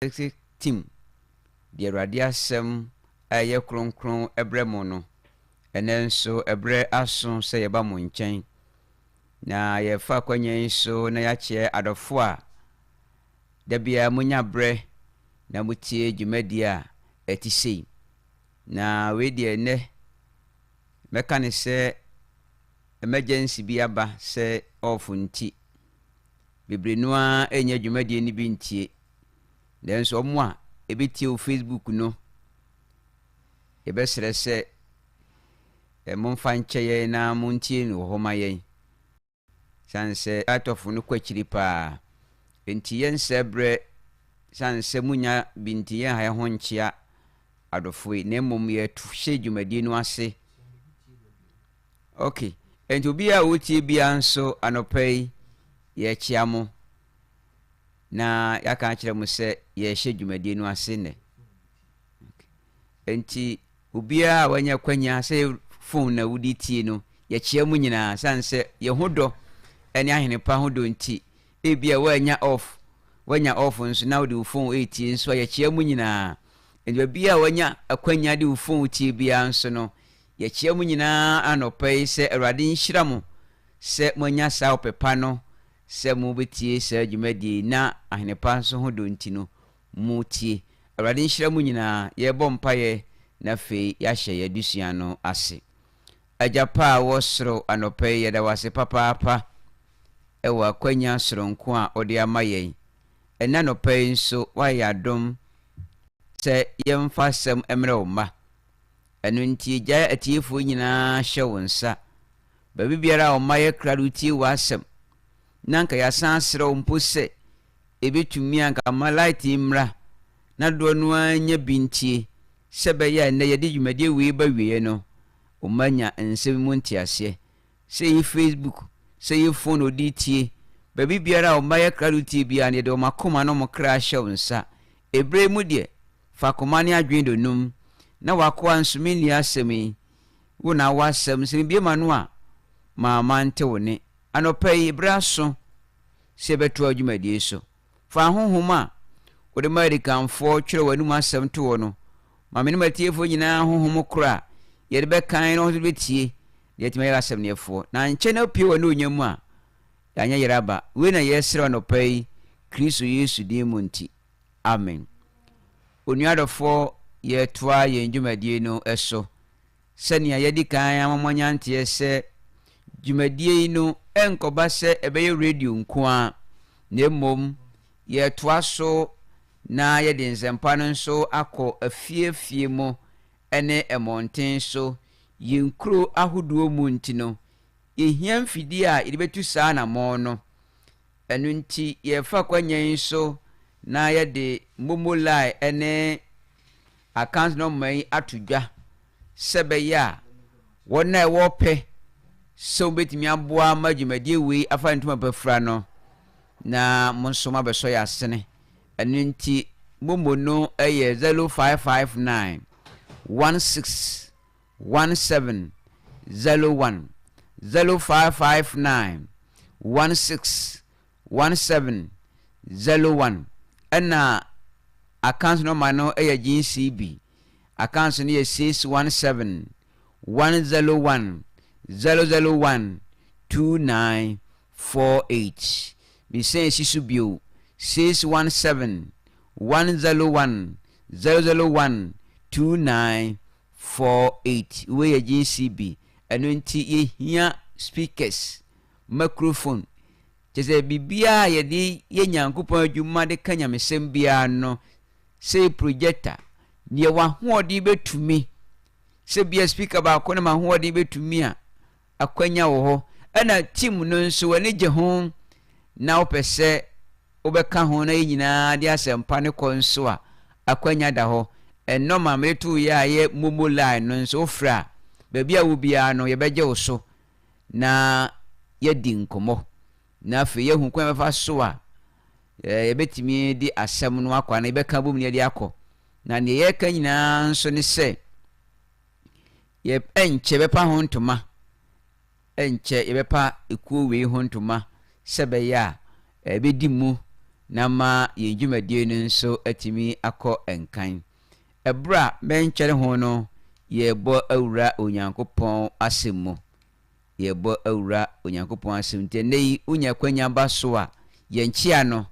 Evangelistic Team de Awurade Asɛm a ɛyɛ kronkron brɛ mo no, ɛnnɛ nso ɛberɛ aso sɛ yɛba mo nkyɛn. Na yɛfa akwanya yi so na yɛakyerɛ adɔfo a da biara monya berɛ na motie dwumadie a ɛte sei. Na wei deɛ nnɛ mɛka ne sɛ emergency bi aba sɛ off nti bebree no ara nnya dwumadie no bi ntie. Nanso wɔn a ɛbɛtie wo Facebook no, yɛbɛsrɛ sɛ momfa nkyɛ yɛn na montie no wɔ hɔ ma yɛn. Sane sɛ atɔfo no kɔ akyiri paa. Enti yɛnsɛ berɛ sane sɛ munya bi nti yɛnha yɛn ho nkyea adɔfo yi, na mmom yɛto hyɛ dwumadie no ase. Ok, enti obiara a ɔretie biara nso anɔpa yi yɛrekyea mo na yɛaka akyerɛ mo sɛ yɛrehyɛ dwumadie no ase nnɛ. Enti obiara a wanya kwanya sɛ phone na wode tie no, yɛkyea mu nyinaa sane sɛ yɛn ho dɔ ne ahene pa ho dɔ nti, ebia woanya off, woanya off nso na wode wo phone retie nso a yɛkyea mu nyinaa. Enti baabi a wanya akwanya de wo phone tie biara nso no, yɛkyea mu nyinaa anɔpa yi sɛ Awurade nhyira mo sɛ moanya saa ɔpɛ pa no sɛ mobɛtie saa dwumadie yi na ahene pa nso ho dɔ nti no motie. Awurade nhyira mo nyinaa. Yɛrebɔ mpaeɛ na afei yɛahyɛ yɛn adesua no ase. Agya pa a wɔ soro, anɔpa yi yɛda wo ase papaapa wɔ akwanya soronko a wode ama yɛn. Ɛnnɛ anɔpa yi nso woayɛ yɛn adom sɛ yɛmfa asɛm mmrɛ wo mma. Ɛno nti yɛgyae atiefoɔ nyinaa hyɛ wo nsa. Baabi biara a wo mma yɛ krado tie w'asɛm, na anka yɛasan asrɛ wo mpo sɛ ɛbɛtumi a anka ma light yi mmra na dodoɔ no ara nya bi ntie sɛ ɛbɛyɛ a nnɛ yɛde dwumadie wei ba wieɛ no, wo mma nya nsɛm mu nteaseɛ. Sɛ ɛyɛ Facebook, sɛ ɛyɛ phone a wɔde tie, baabi biara a wo mma yɛ krado tie biara no, yɛde wɔn akoma ne wɔn kra hyɛ wo nsa. Ɛberɛ yi mu deɛ, fa akoma ne adwene dɔnum, na w'akoa nso menni asɛm yi, Wo na w'asɛm, sɛ mebue m'ano a, ma mante wo nne. Anɔpa yi, bere aso sɛ yɛbɛtoa dwumadie so. Fa honhom a wode ma adikanfoɔ twerɛ w'anom asɛm to hɔ no ma me ne m'atiefoɔ nyinaa honhom korɔ a yɛde bɛkan na wɔn nso de bɛtie na yɛatumi ayɛ asɛm no yɛfoɔ. Na ankyɛ na wopue w'anuonyam mu a, yɛanyɛ yere aba. Wei na yɛsrɛ anɔpa yi, Kristo Yesu din mu nti. Amen. Onua dɔfoɔ, yɛretoa yɛn dwumadie no so. Sɛnea yɛadi kan ama moanya nteɛ sɛ dwumadie yi no ɛnkɔba sɛ ɛbɛyɛ radio nko ara, na mmom yɛretoa so na yɛde nsɛmpa no nso akɔ afie afie mu ne mmɔnten so, yɛn nkuro ahodoɔ mu nti no, yɛhia mfidie a yɛde bɛtu saa anammɔn no. Ɛno nti yɛrefa akwannya yi so na yɛde momo line ne account number yi ato dwa sɛ ɛbɛyɛ a wɔn a ɛwɔ pɛ sɛ wɔbɛtumi aboa ma dwumadie wei afa ntoma pa fira no na mo nso moabɛsɔ yɛ asene. Ɛno nti momo no yɛ 0559 16 17 01 0559 16 17 01 ɛna account number no yɛ GCB account no yɛ 617 101 001 2948 mesan si so bio 617 101 001 29 48 wei yɛ GCB ɛno nti yɛhia speakers microphone kyɛ sɛ biribiara a yɛde yɛ Nyankopɔn adwuma de ka nyamesɛm biara no sɛ projector deɛ w'ahoɔden bɛtumi sɛ bia speaker baako na m'ahoɔden bɛtumi a akwanya wɔ hɔ ɛna team no nso w'ani gye ho na wopɛ sɛ wobɛka ho na yɛn nyinaa de asɛmpa no kɔ nso a, akwanya da hɔ. Nɔma a mede too yɛ a ɛyɛ momo line no nso wofrɛ a, baabi a wɔ biara no yɛbɛgye wo so na yɛadi nkɔmmɔ. Na afei yɛahu kwan a yɛbɛfa so a yɛbɛtumi de asɛm no akɔ anaa yɛbɛka bom na yɛde akɔ. Na nea yɛreka nyinaa nso ne sɛ, yɛ ɛnkyɛ bɛpa ho ntoma. Ɛnkyɛ yɛbɛpa ekuo wei ho ntoma sɛ ɛbɛyɛ a ɛbɛdi mu na ama yɛn dwumadie no nso atumi akɔ nkan. Ɛberɛ a mɛnkyɛre ho no, yɛrebɔ awura Onyankopɔn asɛm mu. Yɛrebɔ awura Onyankopɔn asɛm nti ɛnnɛ yi wonya akwanya ba so a, yɛnkyea no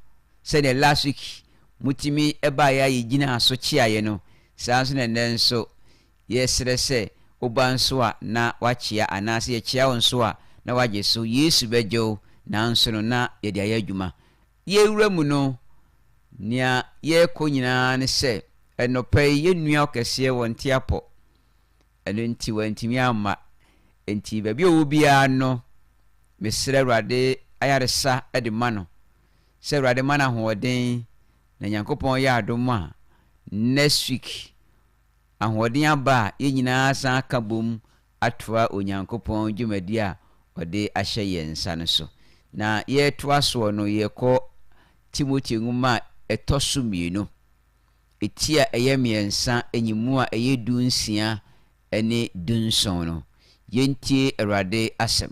sɛdeɛ last week motumi baeɛ a yɛgyinaa so kyeaeɛ no, saa nso na ɛnnɛ nso yɛsrɛ sɛ woba nso a na wakyea anaasɛ yɛkyea wo nso a na wagye so. Yesu bɛgye wo, nanso no na yɛde ayɛ adwuma. Yɛrewura mu no, nea yɛrekɔ nyinaa ne sɛ ɛnɔpa yi yɛn nua ɔkɛseɛ wɔ Nteapɔ, ɛno nti wantumi amma. Enti baabi a ɔwɔ biara no, mesrɛ Awurade ayaresa de ma no, sɛ Awurade ma no ahoɔden, na Nyankopɔn yɛ adom a, next week ahoɔden aba a, yɛn nyinaa asan aka bom atoa Onyankopɔn dwumadi a ɔde ahyɛ yɛn nsa no so. Na yɛretoa soɔ no, yɛrekɔ Timoteo nwoma a ɛtɔ so mmienu, ti a ɛyɛ mmiɛnsa, nyimu a ɛyɛ 16 ne 17 no. Yɛntie Awurade asɛm.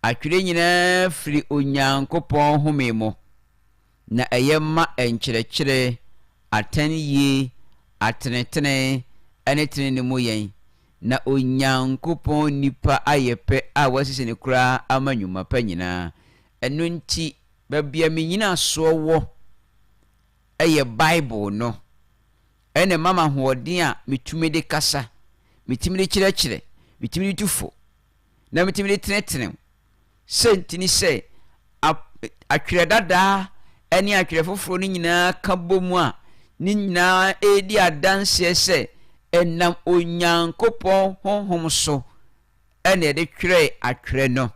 Atwerɛ nyinaa firi Onyankopɔn home mu, na ɛyɛ ma nkyerɛkyerɛ, atɛn yie, atenetene, ne tenenee mu yɛn, na Onyankopɔn nipa ayɛ pɛ a wɔasiesie no koraa ama nnwuma pa nyinaa. Ɛno nti, baabi a me nnyinasoɔ wɔ yɛ Bible no. Ɛna ɛma me ahoɔden a metumi de kasa, metumi de kyerɛkyerɛ, metumi de tu fo, na metumi de tenetene. Sɛ nti ne sɛ, atwerɛ dadaa ne atwerɛ foforɔ no nyinaa ka bɔ mu a, ne nyinaa redi adanseɛ sɛ ɛnam Onyankopɔn honhom so na yɛde twerɛɛ atwerɛ no.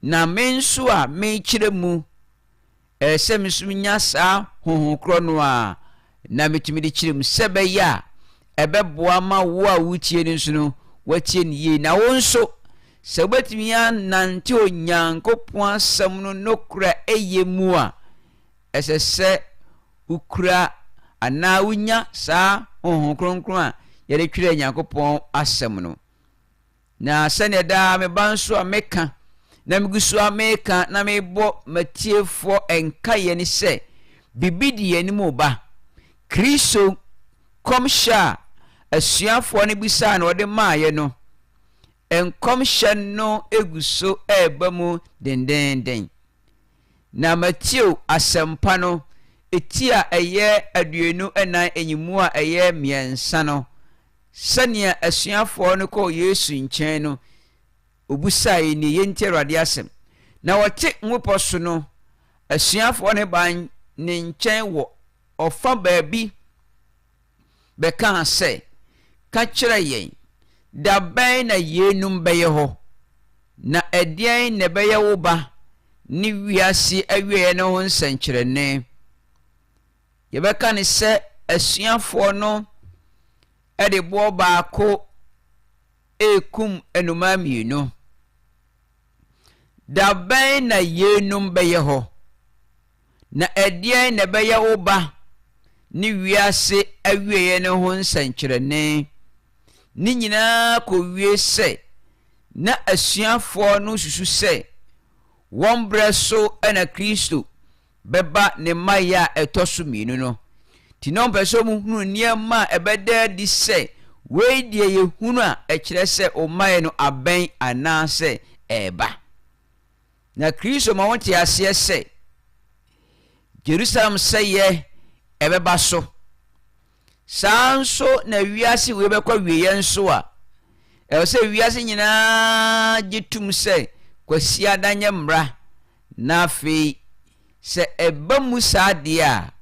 Na me nso a merekyerɛ mu, ɛsɛ sɛ me nso menya saa honhom korɔ no ara na metumi de kyerɛ mu sɛ ɛbɛyɛ a ɛbɛboa ma wo a woretie no nso no woatie no yie na wo nso sɛ wobɛtumi anante Onyankopɔn asɛm no nokorɛ ɛyɛ mu a ɛsɛ sɛ wokura anaa wonya saa honhom kronkron a yɛde twerɛ Nyankopɔn asɛm no. Na sɛdeɛ daa meba nso a meka, na megu so a meka na mebɔ m'atiefoɔ nkaeɛ ne sɛ, biribi di yɛn anim reba. Kristo nkɔmhyɛ a asuafoɔ no bisaa na ɔde maaeɛ no, nkɔmhyɛ no gu so reba mu dendeenden. Na Mateo Asɛmpa no, ti a ɛyɛ 24 nyimu a ɛyɛ mmiɛnsa no, Sɛnea asuafoɔ no kɔɔ Yesu nkyɛn no, wɔbisaeɛ nie, Yɛntie Awurade asɛm. Na wɔte mmepɔ so no, asuafoɔ no baa ne nkyɛn wɔ ɔfa baabi bɛkaa sɛ, Ka kyerɛ yɛn, da bɛn na yeinom bɛyɛ hɔ, na ɛdeɛn na ɛbɛyɛ wo ba ne wiase awieeɛ no ho nsɛnkyerɛnne? Yɛbɛka no sɛ asuafoɔ no de boɔ baako rekum nnomaa mmienu. Da bɛn na yeinom bɛyɛ hɔ? Na ɛdeɛn na ɛbɛyɛ wo ba ne wiase awieeɛ no ho nsɛnkyerɛnne? Ne nyinaa kɔwie sɛ na asuafoɔ no susu sɛ wɔn berɛ so na Kristo bɛba ne mmaeɛ a ɛtɔ so mmienu no. Nti na ɔmpɛ sɛ wɔhunu nneɛma a ɛbɛda adi sɛ wei deɛ yɛhunu a ɛkyerɛ sɛ wo mmaeɛ no abɛn anaasɛ ɛreba. Na Kristo ma wɔte aseɛ sɛ Jerusalem sɛeɛ ɛbɛba so. Saa nso na wiase wei bɛkɔ awieeɛ nso a, ɛwɔ sɛ wiase nyinaa gye tom sɛ Kwasiada nyɛ mmara, na afei sɛ ɛba mu saa deɛ a,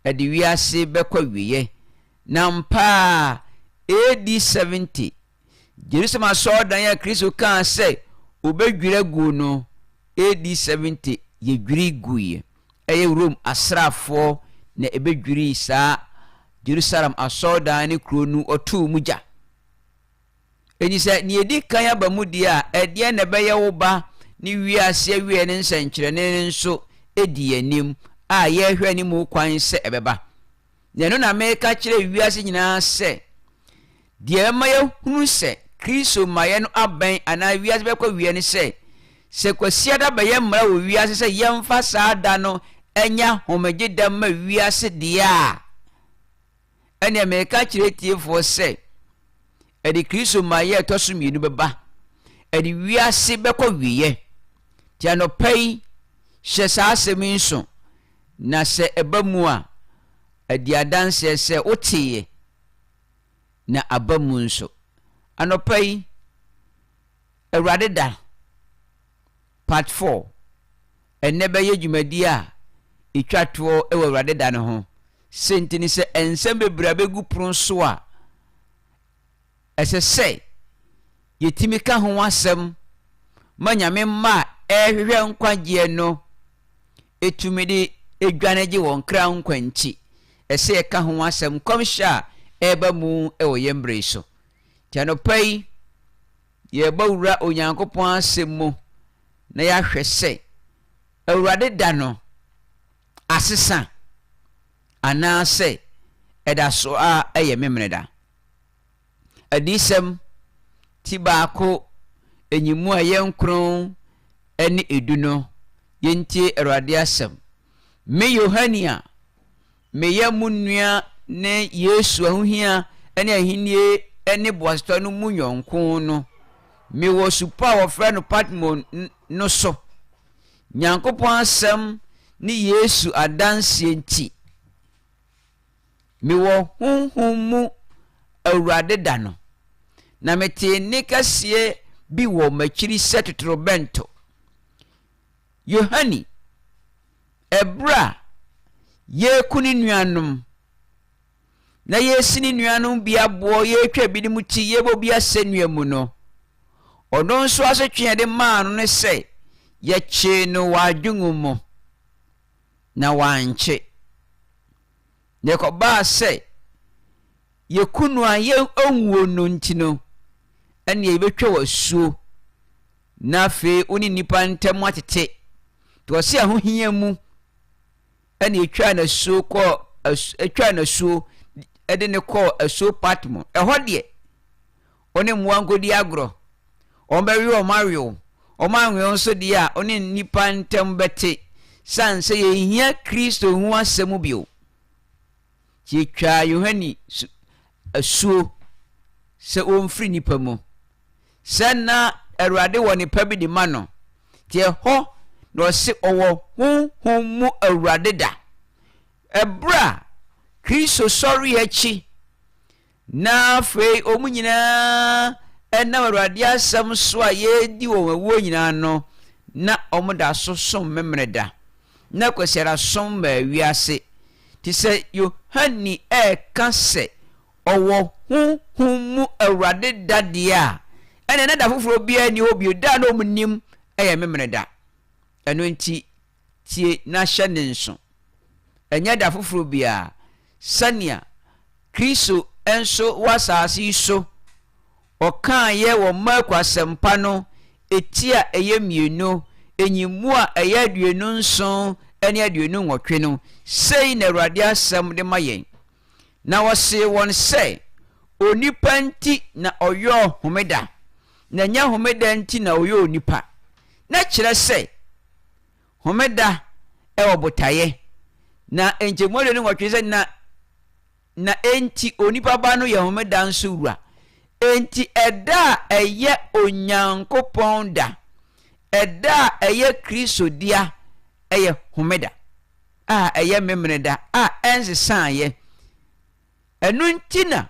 ɛde wiase bɛkɔ awieeɛ. Na ampa ara, AD 70, Jerusalem asɔredan a Kristo kaa sɛ obedwiri agu no, AD 70, yedwiri guiɛ. Ɛyɛ Rome asraafoɔ na ebedwirii saa Jerusalem asɔredan ne kuro no, wɔtoo mu gya. Enti sɛ nea edi kan aba mu deɛ a, ɛdeɛn na ɛbɛyɛ wo ba ne wiase awieɛ no nsɛnkyerɛnne no nso di anim a yɛrehwɛ anim kwan sɛ ɛbɛba? Na ɛno na mereka kyerɛ wiase nyinaa sɛ, deɛ ɛbɛma yɛahunu sɛ Kristo mmaeɛ no abɛn anaa wiase bɛkɔ awieɛ ne sɛ, sɛ Kwasiada bɛyɛ mmara wɔ wiase sɛ yɛmfa saa da no nyɛ ahomegye da ma wiase deɛ a, ɛnneɛ mereka akyerɛ atiefoɔ sɛ, ɛde Kristo mmaeɛ a ɛtɔ so mmienu bɛba. Ɛde wiase bɛkɔ wieɛ. Nti anɔpa yi, hyɛ saa asɛm yi nso, na sɛ ɛba mu a, adi adanseɛ sɛ woteeɛ na aba mu nso. Anɔpa yi, Awurade da, part 4. Ɛnnɛ bɛyɛ dwumadie a ɛtwa toɔ wɔ Awurade da no ho. Sei nti ne sɛ nsɛm bebree abɛgu pono so a ɛsɛ sɛ yɛtumi ka ho asɛm ma Nyame mma a ɛrehwehwɛ nkwagyeɛ no tumi de dwane gye wɔn kra nkwa nti, ɛsɛ yɛka ho asɛm nkɔmhyɛ a ɛreba mu wɔ yɛn berɛ yi so. Nti anɔpa yi, yɛrebɔ wura Onyankopɔn asɛm mu na yɛahwɛ sɛ Awurade da no asesa anaasɛ ɛda so ara yɛ Memeneda. Adiyisɛm ti baako, nyimu a ɛyɛ nkron ne edu no, yɛntie Awurade asɛm. Me Yohane a meyɛ mo nua ne Yesu ahohia ne ahenni ne boasetɔ no mu yɔnko no, mewɔ supɔ a wɔfrɛ no Patmo no so. Nyankopɔn asɛm ne Yesu adanseɛ nti, mewɔ honhom mu Awurade da no, na metee nne kɛseɛ bi wɔ m'akyiri sɛ totorobɛnto. Yohane, ɛberɛ a yɛreku ne nuanom, na yɛresi ne nuanom bi aboɔ, yɛretwa binom ti, yɛrebɔ bi asɛnnua mu no, ɔno nso asotwe a yɛde maa no ne sɛ yɛkyee no wɔ adwene mu, na wankye. Na ɛkɔbaa sɛ yɛku no a yɛnwuo no nti no, ɛnneɛ yɛbɛtwa wɔ asuo, na afei wo ne nnipa ntam atete. Nti ɔse ahohia mu ɛna ɛtwaa n'asuo kɔɔ ɛtwaa n'asuo ɛde ne kɔɔ asuo Patmo. Ɛhɔ deɛ, wo ne mmoa nkɔdi agorɔ. Wɔn bɛwe wɔn awe wo. Wɔn anwe wo nso deɛ a, wo ne nnipa ntam bɛte. Sane sɛ yɛnhia Kristo ho asɛm bio. Nti yɛtwaa Yohane asuo sɛ ɔmfiri nnipa mu. Sɛ na Awurade wɔ ne pa bi de ma no. Nti ɛhɔ na ɔse ɔwɔ honhom mu Awurade da. Ɛberɛ a Kristo sɔreɛ akyi na afei wɔn nyinaa ɛnam Awurade asɛm so a yɛredi wɔn awuo nyinaa no, na wɔn da so som Memeneda. Na Kwasiada som maa wiase. Nti sɛ Yohane ɛreka sɛ ɔwɔ honhom mu Awurade da deɛ a, ɛnneɛ na da foforɔ biara nni hɔ bio. Da a na wɔnim yɛ Memeneda. Ɛno nti, tie na hyɛ ne nso. Ɛnyɛ da foforɔ biara. Sɛnea Kristo nso wɔ asase yi so, ɔkaeɛ wɔ Marko Asɛmpa no ti a ɛyɛ mmienu, nyimu a ɛyɛ 27 ne 28 no, sei na Awurade asɛm de ma yɛn. Na ɔsee wɔn sɛ, Onipa nti na ɔyɔɔ homeda, na ɛnyɛ homeda nti na ɔyɔɔ onipa. Na kyerɛ sɛ, homeda wɔ botaeɛ. Na nkyɛmu 28 sɛ, na na enti onipa ba no yɛ homeda nso wura. Enti ɛda a ɛyɛ Onyankopɔn da, ɛda a ɛyɛ Kristo dea, ɛyɛ homeda. A ɛyɛ Memeneda a ɛnsesaeɛ. Ɛno nti na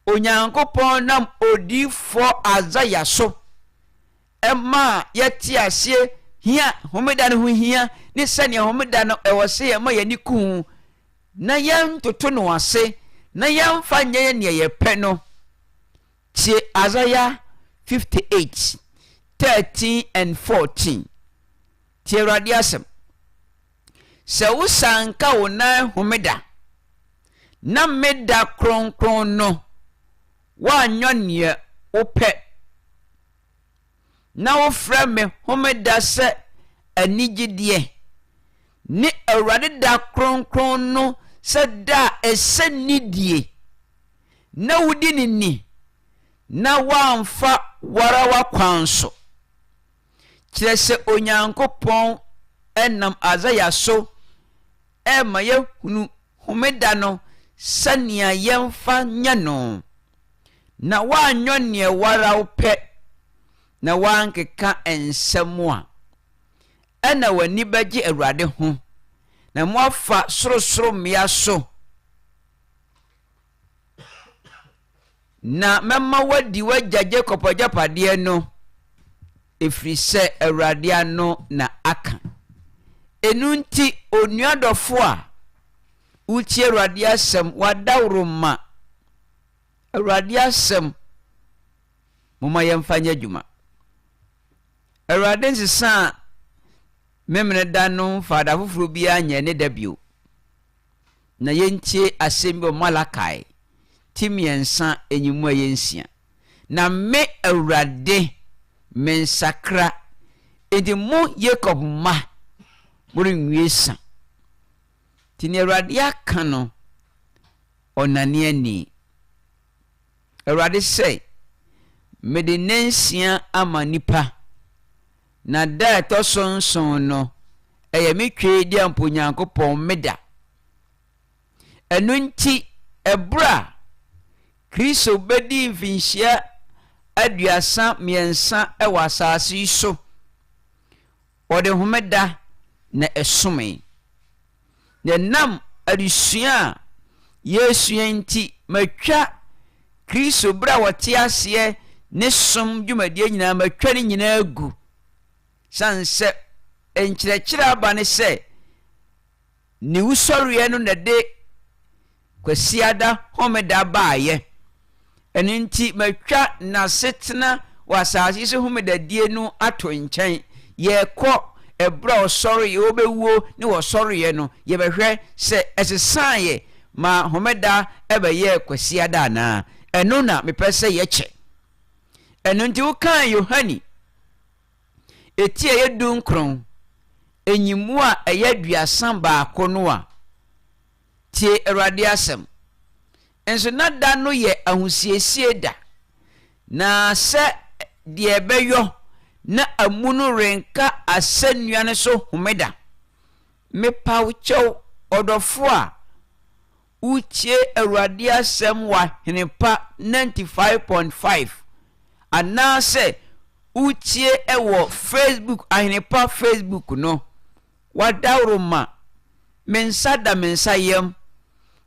Onyankopɔn nam odiyifoɔ Isaiah so maa yɛte aseɛ hia homeda no ho hia ne sɛnea homeda no ɛwɔ sɛ yɛma yɛn ani ku ho na yɛntoto no ase na yɛmfa nyɛ yɛn nea yɛpɛ no. Tie Isaiah 58, 13 and 14. Tie Awurade asɛm. Sɛ wosanka wo nan homeda, na me da kronkron no, woanyɔ neɛ wopɛ, na wofrɛ me homeda sɛ anigyedeɛ, ne Awurade da kronkron no sɛ da a ɛsɛ nidie, na wodi no ni, na woamfa w'ara w'akwan so. Kyerɛ sɛ Onyankopɔn. nam Isaiah so rema yɛahunu Homeda no sɛnea yɛmfa nyɛ no, na woanyɔ neɛ woara wopɛ na woankeka nsɛm a, ɛna w'ani bɛgye Awurade ho, na moafa sorosoro mmea so. Na mɛma woadi w'agya Jakob agyapadeɛ no, ɛfiri sɛ Awurade ano na aka. Ɛno nti, onua dɔfo a wotie Awurade asɛm, w'adaworoma, Awurade asɛm, momma yɛmfa nyɛ adwuma. Awurade nsesaa Memeneda no mfaa da foforɔ biara nyɛɛ ne da bio. Na yɛntie asɛm bi wɔ Malakai ti mmiɛnsa nyimu a ɛyɛ nsia. Na me Awurade, mensakra, enti mo Yakob mma, morenwie sa. Nti nea Awurade aka no, ɔnnane ani. Awurade sɛ, Mede nnansia ama nnipa, na da a ɛtɔ so nson no, ɛyɛ me Tweediampo Nyankopɔn me da. Ɛno nti, ɛberɛ a Kristo bɛdii mfinhyia 33 wɔ asase yi so, ɔde homeda na ɛsomee. Na ɛnam adesua a yɛresua nti, matwa Kristo berɛ a ɔte aseɛ ne som dwumadie nyinaa, matwa ne nyinaa agu. Sane sɛ nkyerɛkyerɛ aba ne sɛ, Ne wusɔreɛ no na ɛde Kwasiada Homeda baeɛ. Ɛno nti matwa n'asetena wɔ asase yi so homedadie no ato nkyɛn. Yɛrekɔ ɛberɛ a ɔsɔreeɛ, ɔbɛwuo ne ɔsɔreeɛ no, yɛbɛhwɛ sɛ ɛsesaeɛ ma Homeda bɛyɛɛ Kwasiada anaa. Ɛno na mepɛ sɛ yɛkyɛ. Ɛno nti wokan Yohane Eti a ɛyɛ dunkron, nyimu a ɛyɛ 31 no a, tie Awurade asɛm. Nso na da no yɛ ahosiesie da, na sɛ deɛ ɛbɛyɔ na amu no renka asɛnnua no so homeda. Mepaw kyɛw, ɔdɔfo a wotie Awurade asɛm wɔ Ahenepa 95.5 anaasɛ wotie wɔ Facebook, Ahenepa Facebook no, w'adaworoma, me nsa da me nsa yam,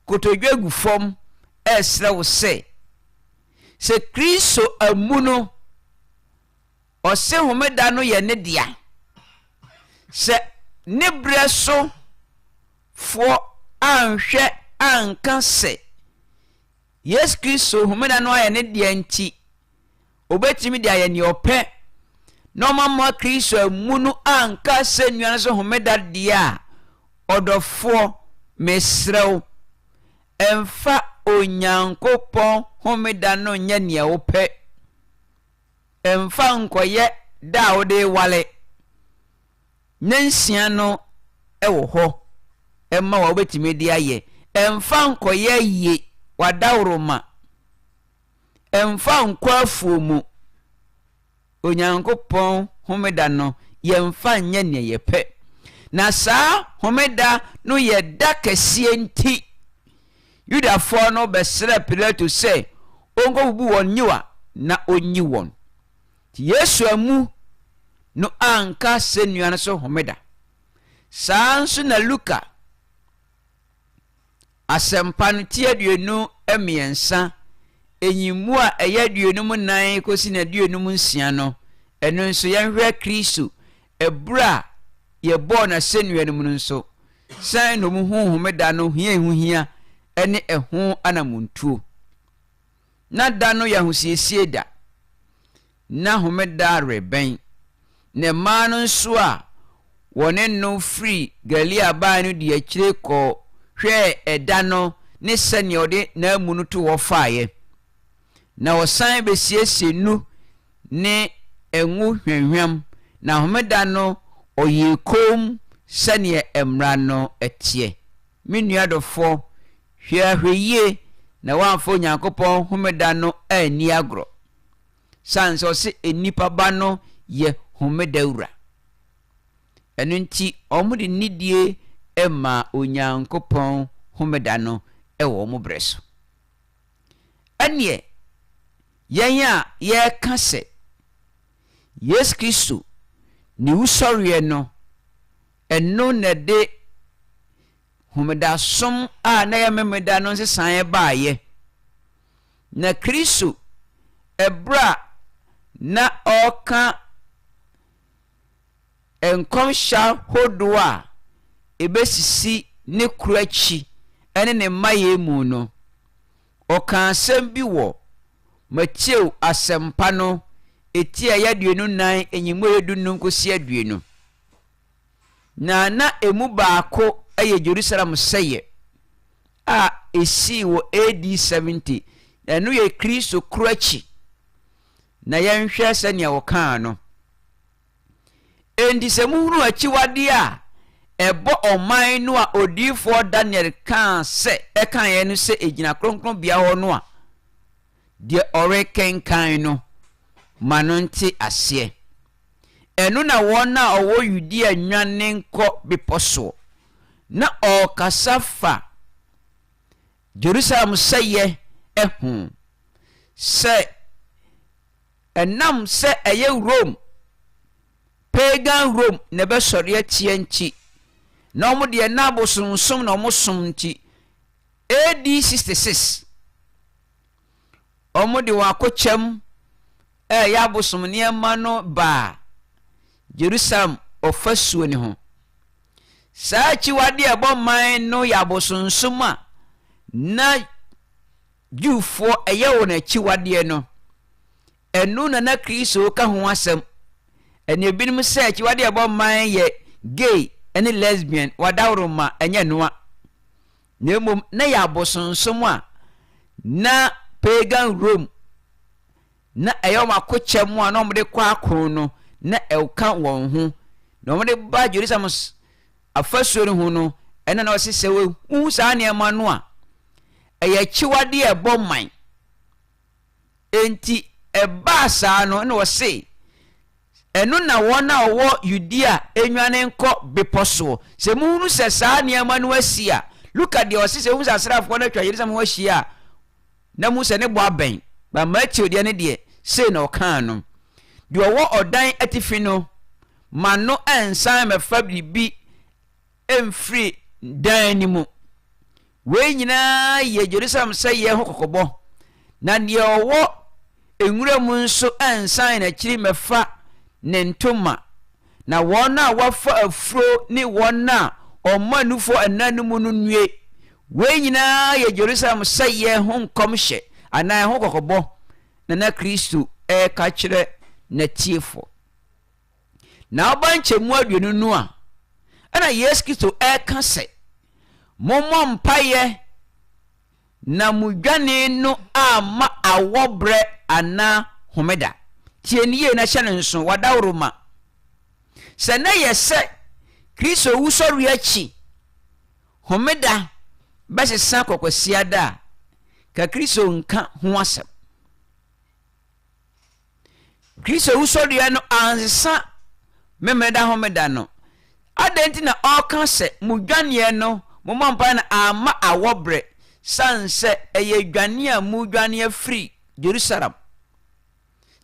kotodwe gu fam ɛresrɛ wo sɛ, sɛ Kristo amu no, ɔse homeda no yɛ ne dea. Sɛ ne berɛ so foɔ anhwɛ anka sɛ Yesu Kristo homeda no ayɛ ne dea nti, obetumi de ayɛ nea ɔpɛ, na ɔmamma Kristo ammu no anka asɛnnua no so homeda deɛ a, ɔdɔfoɔ, mesrɛ wo, mfa Onyankopɔn homeda no nyɛ nea wopɛ. Mfa nkɔyɛ da a wode reware. Nnansia no wɔ hɔ ma wo a wobɛtumi de ayɛ. Mfa nkɔyɛ ayie, w'adaworoma. Mfa nkɔ afuo mu. Onyankopɔn homeda no, yɛmfa nyɛ nea yɛpɛ. Na saa homeda no yɛ da kɛseɛ nti, Yudafoɔ no bɛsrɛɛ Pilato sɛ ɔnkɔbubu wɔn nyiwa na ɔnyi wɔn. Nti Yesu ammu no anka asɛnnua no so homeda. Saa ara nso na Luka Asɛmpa no ti 23, nyiyimu a ɛyɛ 54 kɔsi no 56 no, ɛno nso yɛnhwɛ Kristo ɛberɛ a yɛbɔɔ no asɛnnua no mu no nso, sɛn na ɔmu homeda no hia ɛho hia ne ɛho anamontuo. Na da no yɛ ahosiesie da, na homeda rebɛn. Na mmaa no nso a wɔne no firi Galilea bae no dii akyire kɔhwɛɛ ɛda no ne sɛdeɛ ɔde n'amu no too hɔ faeɛ. Na wɔsan bɛsiesiee nnu ne ngo hwamhwam, na homeda no ɔyɛɛ komm sɛdeɛ mmara no teɛ. Me nua dɔfoɔ, hwɛ ahwɛyie na woamfa Onyankopɔn homeda no anni agorɔ, sane sɛ ɔse nnipa ba no yɛ homeda wura. Ɛno nti, wɔde nidie maa Onyankopɔn homeda no wɔ wɔn berɛ so. Ɛnneɛ, yɛn a yɛreka sɛ Yesu Kristo ne wusɔreɛ no, ɛno na ɛde Homedasom a na ɛyɛ Memeda no nsesaeɛ baeɛ. Na Kristo, ɛberɛ a na ɔreka nkɔmhyɛ ahodoɔ a ɛbɛsisi ne korɔ akyi ne ne mmaeɛ mu no, ɔkaa asɛm bi wɔ Mateo Asɛmpa no ti a ɛyɛ 24 nyimu ɛyɛ 15 kɔsi 20. Na na ɛmu baako yɛ Jerusalem sɛeɛ a ɛsii wɔ AD 70. Ɛno yɛ Kristo korɔ akyi. Na yɛnhwɛ sɛnea wɔkaa no. Enti sɛ mohunu akyiwadeɛ a ɛbɔ ɔman no a odiyifoɔ Daniel kaa sɛ ɛkaeɛ no sɛ ɛgyina kronkronbea hɔ no a, deɛ ɔrekenkan no, ma no nte aseɛ. Ɛno na wɔn a wɔwɔ Yudea nnwane nkɔ bepɔ soɔ. Na ɔrekasa fa Jerusalem sɛeɛ ho, sɛ Ɛnam sɛ ɛyɛ Rome, pagan Rome na ɛbɛsɔre atia nti, na wɔn deɛ na abosonsom na wɔsom nti, AD 66, wɔde wɔn akokyɛm a ɛyɛ abosom nneɛma no baa Jerusalem ɔfasuo no ho. Saa akyiwadeɛ a ɛbɔ man no yɛ abosonsom a na Jewfoɔ ɛyɛ wɔn akyiwadeɛ no, ɛno na na Kristo reka ho asɛm. Ɛne ebinom sɛ akyiwadeɛ a ɛbɔ man yɛ gay ne lesbian, wadaworoma, ɛnyɛ noa. Na mmom na yɛ abosonsom a na pagan Rome na ɛyɛ wɔn akokyɛm a na wɔde kɔ ako no na ɛka wɔn ho. Na wɔde ba Jerusalem afasuo no ho no, ɛna na ɔse sɛ wɔhu saa nneɛma no a, ɛyɛ akyiwadeɛ a ɛbɔ man. Enti ɛbaa saa no, ɛna ɔse, ɛno na wɔn a wɔwɔ Yudea nnwane nkɔ bepɔ soɔ. Sɛ mohunu sɛ saa nneɛma no asi a, Luka deɛ ɔse sɛ wohu sɛ asraafoɔ no atwa Yerusalem ho ahyia a, na mohu sɛ ne bɔ abɛn. Ba Mateo deɛ no deɛ, sei na ɔkaa no, Deɛ ɔwɔ ɔdan atifi no, ma no nsan mmɛfa biribi mfiri dan no mu. Wei nyinaa yɛ Jerusalem sɛeɛ ho kɔkɔbɔ. Na deɛ ɔwɔ nwura mu nso nsan n'akyiri mmɛfa ne ntoma. Na wɔn a wɔafa afuro ne wɔn a wɔma nufoɔ nna no mu no nnue. Wei nyinaa yɛ Jerusalem sɛeɛ ho nkɔmhyɛ anaa ɛho kɔkɔbɔ na na Kristo reka kyerɛ n'atiefoɔ. Na ɔba nkyɛmu 20 no a, ɛna Yesu Kristo reka sɛ, Mommɔ mpaeɛ na mo dwane no amma awɔ berɛ anaa homeda. Tie no yie na hyɛ no nso, wadaworoma. Sɛ na yɛ sɛ Kristo wusɔreɛ akyi homeda bɛsesa kɔ Kwasiada a, ka Kristo nka ho asɛm. Kristo wusɔreɛ no ansesa Memeneda homeda no. Adɛn nti na ɔreka sɛ mo dwaneɛ no, mommɔ mpaeɛ na amma awɔ berɛ, sane sɛ ɛyɛ dwane a moredwane afiri Jerusalem?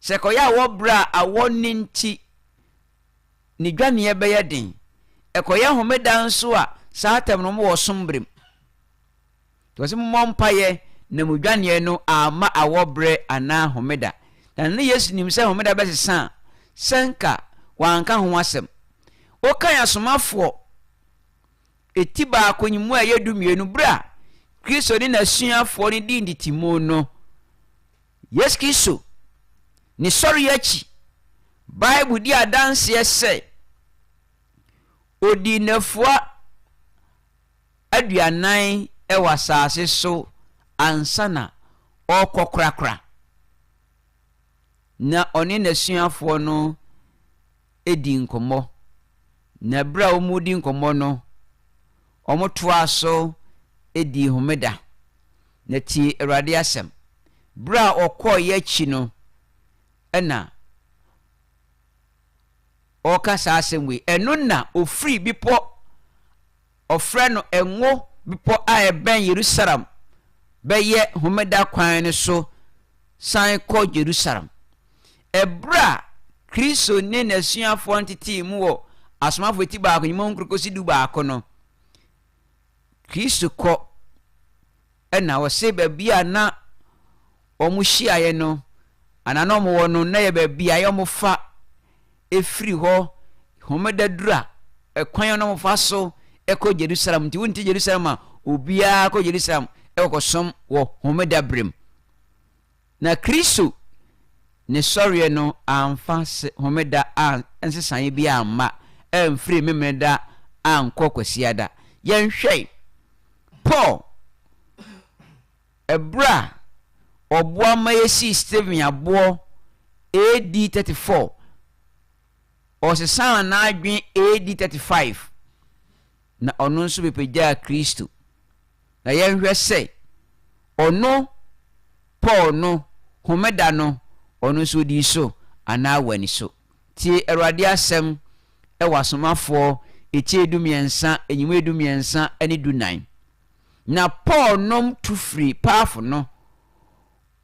Sɛ ɛkɔyɛ awɔ berɛ a awɔ no nti, ne dwaneɛ bɛyɛ den. Ɛkɔyɛ homeda nso a, saa tɛm no wɔwɔ som berɛ mu. Nti ɔse mommɔ mpaeɛ na mo dwaneɛ no amma awɔ berɛ anaa homeda. Na na Yesu nim sɛ homeda bɛsesa a, sɛ nka wanka ho asɛm. Wokan asomafoɔ eti baako nyimu a ɛyɛ 12 berɛ a Kristo ne n'asuafoɔ no dii ntetemu no, Yesu Kristo ne sɔreɛ akyi, Bible di adanseɛ sɛ ɔdii nnafua 40 wɔ asase so ansa na ɔrekɔ korakora. Na ɔne n'asuafoɔ no di nkɔmmɔ. Na berɛ a wɔredi nkɔmmɔ no, wɔtoaa so dii homeda. Na tie Awurade asɛm. Berɛ a ɔkɔeɛ akyi no, ɛna. ɔreka saa asɛm wei. Ɛno na ɔfiri bepɔ, ɔfrɛ no Ngo Bepɔ a ɛbɛn Yerusalem bɛyɛ Homeda kwan no so san kɔ Jerusalem. Ɛberɛ a Kristo ne n'asuafoɔ no tetee mu wɔ Asomafoɔ ti baako, nyimu nkron kɔsi dubaako no, Kristo kɔ ɛna ɔse baabi a na wɔhyiaeɛ no anaa na wɔwɔ no na yɛ baabi a yɛ wɔfa ɛfiri hɔ homeda duru a ɛkwan a na wɔfa so ɛkɔ Jerusalem nti wonte Jerusalem a obiara kɔ Jerusalem ɛkɔkɔsom wɔ homeda berem. Na Kristo ne sɔreɛ no amfa homeda a nsesaeɛ bi amma amfiri Memeneda ankɔ Kwasiada. Yɛnhwɛ Paul ɛberɛ a ɔboa ma yɛsii Stephen aboɔ AD 34, ɔsesaa n'adwene AD 35, na ɔno nso bɛpagyaa Kristo. Na yɛnhwɛ sɛ ɔno Paul no, Homeda no, ɔno nso ɔdii so anaa wanni so. Tie Awurade asɛm wɔ Asomafoɔ etire dumiɛnsa, nyimu edumiɛnsa ne dunan. Na Paul nom tu firii Pafo no,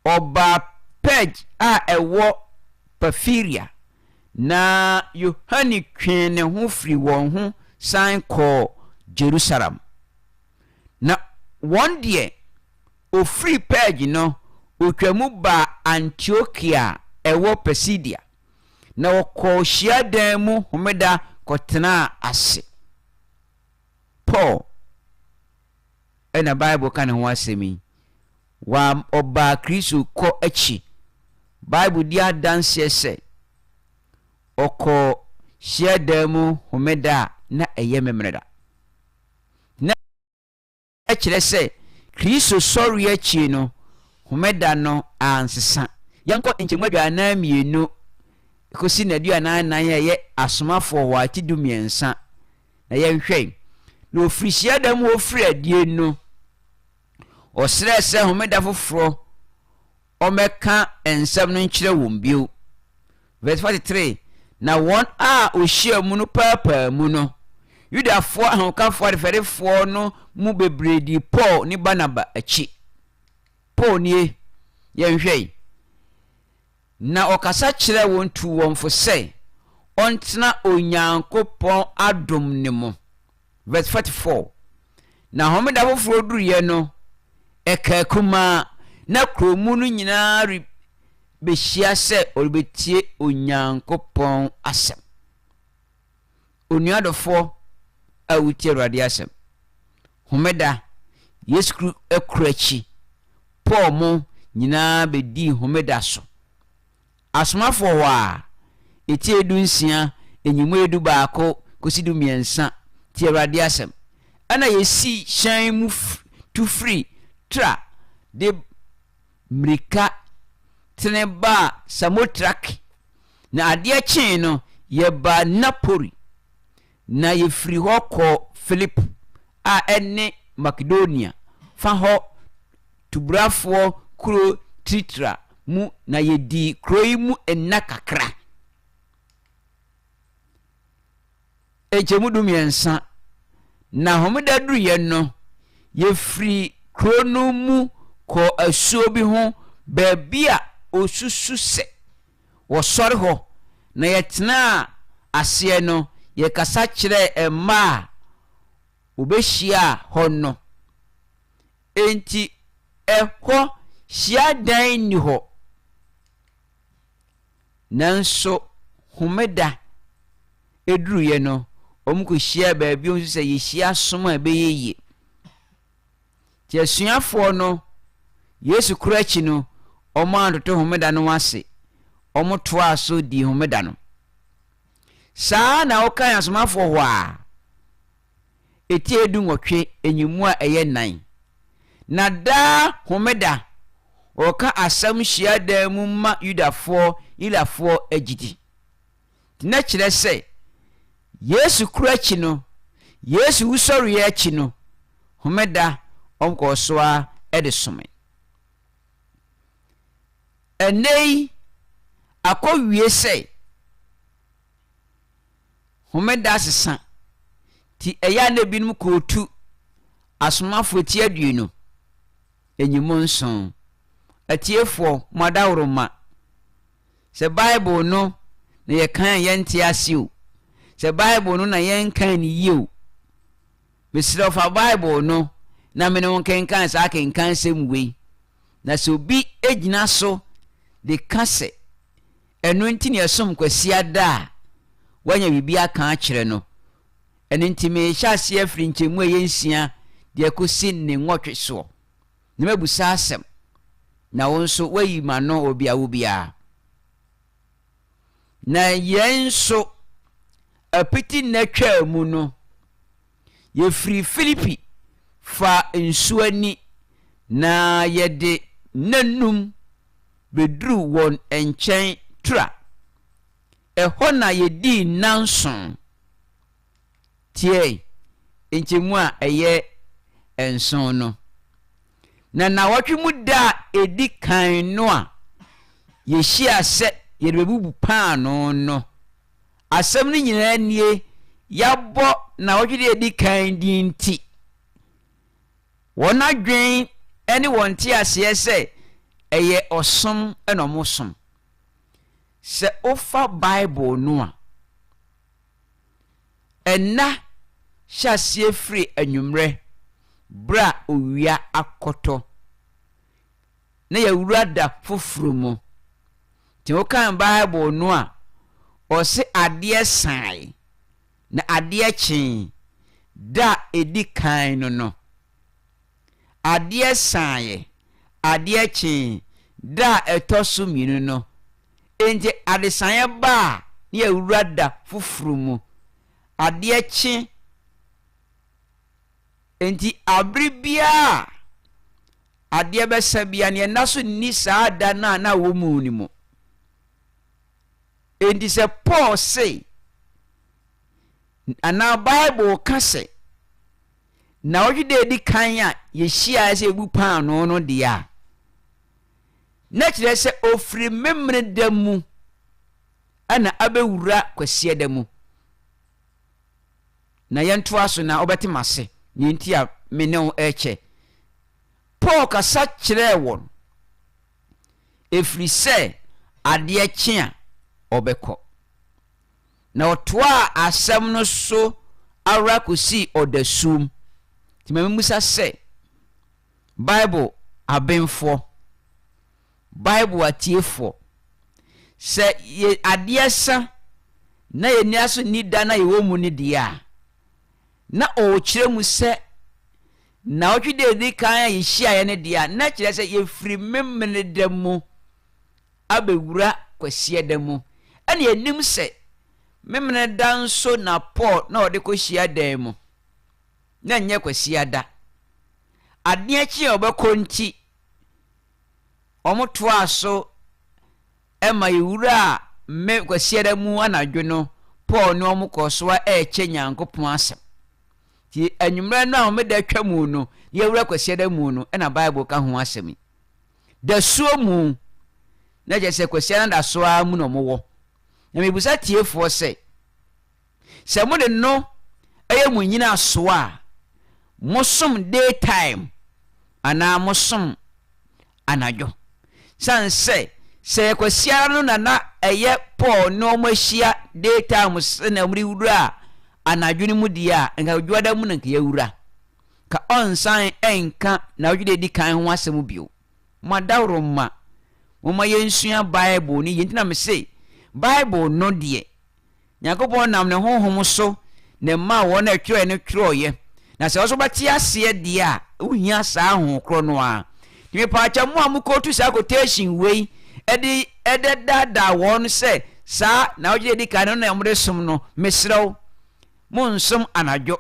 ɔbaa Perge a ɛwɔ Pafilia, na Yohane twee ne ho firii wɔn ho san kɔɔ Jerusalem. Na wɔn deɛ, ɔfirii Perge no, ɔtwa mu baa Antiokia a ɛwɔ Pisidia, na ɔkɔɔ hyiadan mu homeda kɔtenaa ase. Paul na Bible ka ne ho asɛm yi. Wa ɔbaa Kristo kɔ akyi. Bible di adanseɛ sɛ ɔkɔɔ hyiadan mu homeda a na ɛyɛ Memeneda. Na kyerɛ sɛ Kristo sɔreɛ akyi no, Homeda no ansesa. Yɛnkɔ nkyɛmu 42 kɔsi n'aduanan nan a ɛyɛ Asomafoɔ hɔ a ti 13 na yɛnhwɛ. Na ɔfiri hyiadan mu hɔ firi adie no, ɔsrɛɛ sɛ Homeda foforɔ ɔmmɛka nsɛm no nkyerɛ wɔn bio. Verse 43, Na wɔn a wɔhyiaa mu no paapaa mu no, Yudafoɔ ahokafoɔ adefɛrefoɔ no mu bebree dii Paul ne Barnaba akyi. Paul nie, yɛnhwɛ yi. Na ɔkasa kyerɛɛ wɔn tuu wɔn fo sɛ ɔntena Onyankopɔn adom no mu. Verse 44, Na homeda foforɔ duruiɛ no, ɛkaa kumaa, na kuro mu no nyinaa rebɛhyia sɛ wɔrebɛtie Onyankopɔn asɛm. Onua dɔfoɔ a wotie Awurade asɛm, homeda, Yesu kuro akyi, Paul mo nyinaa bɛdii homeda so. Asomafoɔ hɔ a, etire dunsia, nyimu 11 kɔsi 13, tie Awurade asɛm. Ɛnna yɛsii hyɛn mu tu firii Tira de mmirika tene baa Samotrake, na adeɛ kyee no, yɛbaa Napoli, na yɛfirii hɔ kɔɔ Filipi a ɛne Makedonia fa hɔ tubrafoɔ kuro Tritra mu na yɛdii kuro yi mu nna kakra. Nkyɛmu 13, na homeda duruiɛ no, yɛfirii kuro no mu kɔɔ asuo bi ho baabi a wɔsusu sɛ wɔsɔre hɔ, na yɛtenaa aseɛ no, yɛkasa kyerɛɛ mmaa a wɔbɛhyiaa hɔ no. Enti ɛhɔ hyiadan nni hɔ. Nanso Homeda duruiɛ no, wɔkɔhyiaa baabi a wɔsu sɛ yɛhyia som a ɛbɛyɛ yie. Nti asuafoɔ no, Yesu koro akyi no, wɔantoto Homeda no ase. Wɔtoaa so dii Homeda no. Saa na wɔkan asomafoɔ hɔ a, Etsie dunwɔtwe nyimu a ɛyɛ nan. Na daa Homeda ɔka asɛm hyiadan mu ma Yudafoɔ, Helafoɔ agyidi. Nti na kyerɛ sɛ Yesu koro akyi no, Yesu wusɔreɛ akyi no, Homeda wɔkɔɔ so ara de somee. Ɛnnɛ yi, akɔwie sɛ. Homeda sesa. Nti ɛyɛ a na ebinom kootu Asomafoɔ ti aduonu, nyimu nson. Atiefoɔ, mo adaworoma, sɛ Bible no na yɛkan a yɛnte ase o, sɛ Bible no na yɛnkan no yie o, mesrɛ wo fa Bible no na me ne wo nkenkan saa akenkansɛm wei. Na sɛ obi gyina so de ka sɛ ɛno nti na yɛsom Kwasiada a, woanya biribi aka akyerɛ no. Ɛno nti merehyɛ aseɛ afiri nkyɛmu a ɛyɛ nsia de akɔsi ne nwɔtwe soɔ, na mabisa asɛm, na wo nso woayi m'ano wɔ bea wo biara. Na yɛn nso, apiti nna twaa mu no, yɛfirii Filipi faa nsuo ani, na yɛde nnanum bɛduruu wɔn nkyɛn Tura. Ɛhɔ na yɛdii nnanson. Tie nkyɛmu a ɛyɛ nson no. Na nnawɔtwe mu da a ɛdi kan no a yɛhyiaa sɛ yɛrebɛbubu paanoo no, asɛm no nyinaa nie, yɛabɔ nnawɔtwe da a ɛdi kan din nti, wɔn adwene ne wɔn nteaseɛ sɛ ɛyɛ ɔsom na wɔsom. Sɛ wofa Bible no a, ɛnna hyɛ aseɛ firi anwummerɛ berɛ a owia akɔtɔ na yɛawura da foforɔ mu. Nti wokan Bible no a, ɔse adeɛ sae na adeɛ kyee da a ɛdi kan no no. Adeɛ saeɛ, adeɛ kyee, da a ɛtɔ so mmienu no. Enti adesaeɛ ba a, ne yɛwura da foforɔ mu. Adeɛ kye, enti abere biara a adeɛ bɛsa biara no, yɛnna so nni saa da no a na wɔ mu no mu. Enti sɛ Paul se, anaa Bible ka sɛ, Nnawɔtwe da a edi kan a yehyiae sɛ yebu paanoo no deɛ a, na kyerɛ sɛ ofiri Memeneda mu na abɛwura Kwasiada mu. Na yɛntoa so na wobɛte m'ase nea enti a me ne wo rekyɛ. Paul kasa kyerɛɛ wɔn, ɛfiri sɛ adeɛ kye a ɔbɛkɔ. Na ɔtoaa asɛm no so ara kosii ɔdasuom. Nti ma mimmisa sɛ, Bible abenfoɔ, Bible atiefoɔ, sɛ yɛ adeɛ sa na yɛn ani aso nni da no a yɛwɔ mu no deɛ a, na ɔrekyerɛ mu sɛ nnawɔtwe da a ɛdi kan a yɛhyiaeɛ no deɛ a, na kyerɛ sɛ yɛfiri Memeneda mu abɛwura Kwasiada mu. Ɛna yɛnim sɛ Memeneda nso na Paul na ɔde kɔ hyiadan mu, na ɛnyɛ Kwasiada. Adeɛ kye a ɔbɛkɔ nti, wɔtoaa so ma yɛwuraa Me Kwasiada mu anadwo no, Paul ne wɔn kɔɔ so a ɛrekyɛ Nyankopɔn asɛm. Nti anwummerɛ no a Homeda twa mu no, na yɛwura Kwasiada mu no, ɛna Bible ka ho asɛm yi. Dasuo mu, na kyerɛ sɛ Kwasiada no da so ara mu na wɔwɔ. Na mebisa tiefoɔ sɛ, sɛ mode no yɛ mo nnyinasoɔ a, mosom day time anaa mosom anadwo? Sane sɛ, sɛ ɛyɛ Kwasiada no na na ɛyɛ Paul ne wɔn ahyia day time sɛ na wɔde wura anadwo no mu deɛ a, nka Dwoada mu na nka yɛawura. Ka ɔnsan nka naawɔtwe da edi kan ho asɛm bio. Mo adaworoma, momma yɛnsua Bible no yie. Nti na mese, Bible no deɛ, Nyankopɔn nam ne Honhom so na ɛmaa wɔn a ɛtwerɛeɛ no twerɛeɛ. Na sɛ wo nso wobɛte aseɛ deɛ a, wohia saa Honhom korɔ no ara. Nti mepaakyɛ mo a mokɔtu saa quotation wei de daadaa wɔn sɛ saa naawɔtwe da edi kan no na wɔde som no, mesrɛ wo, monsom anadwo.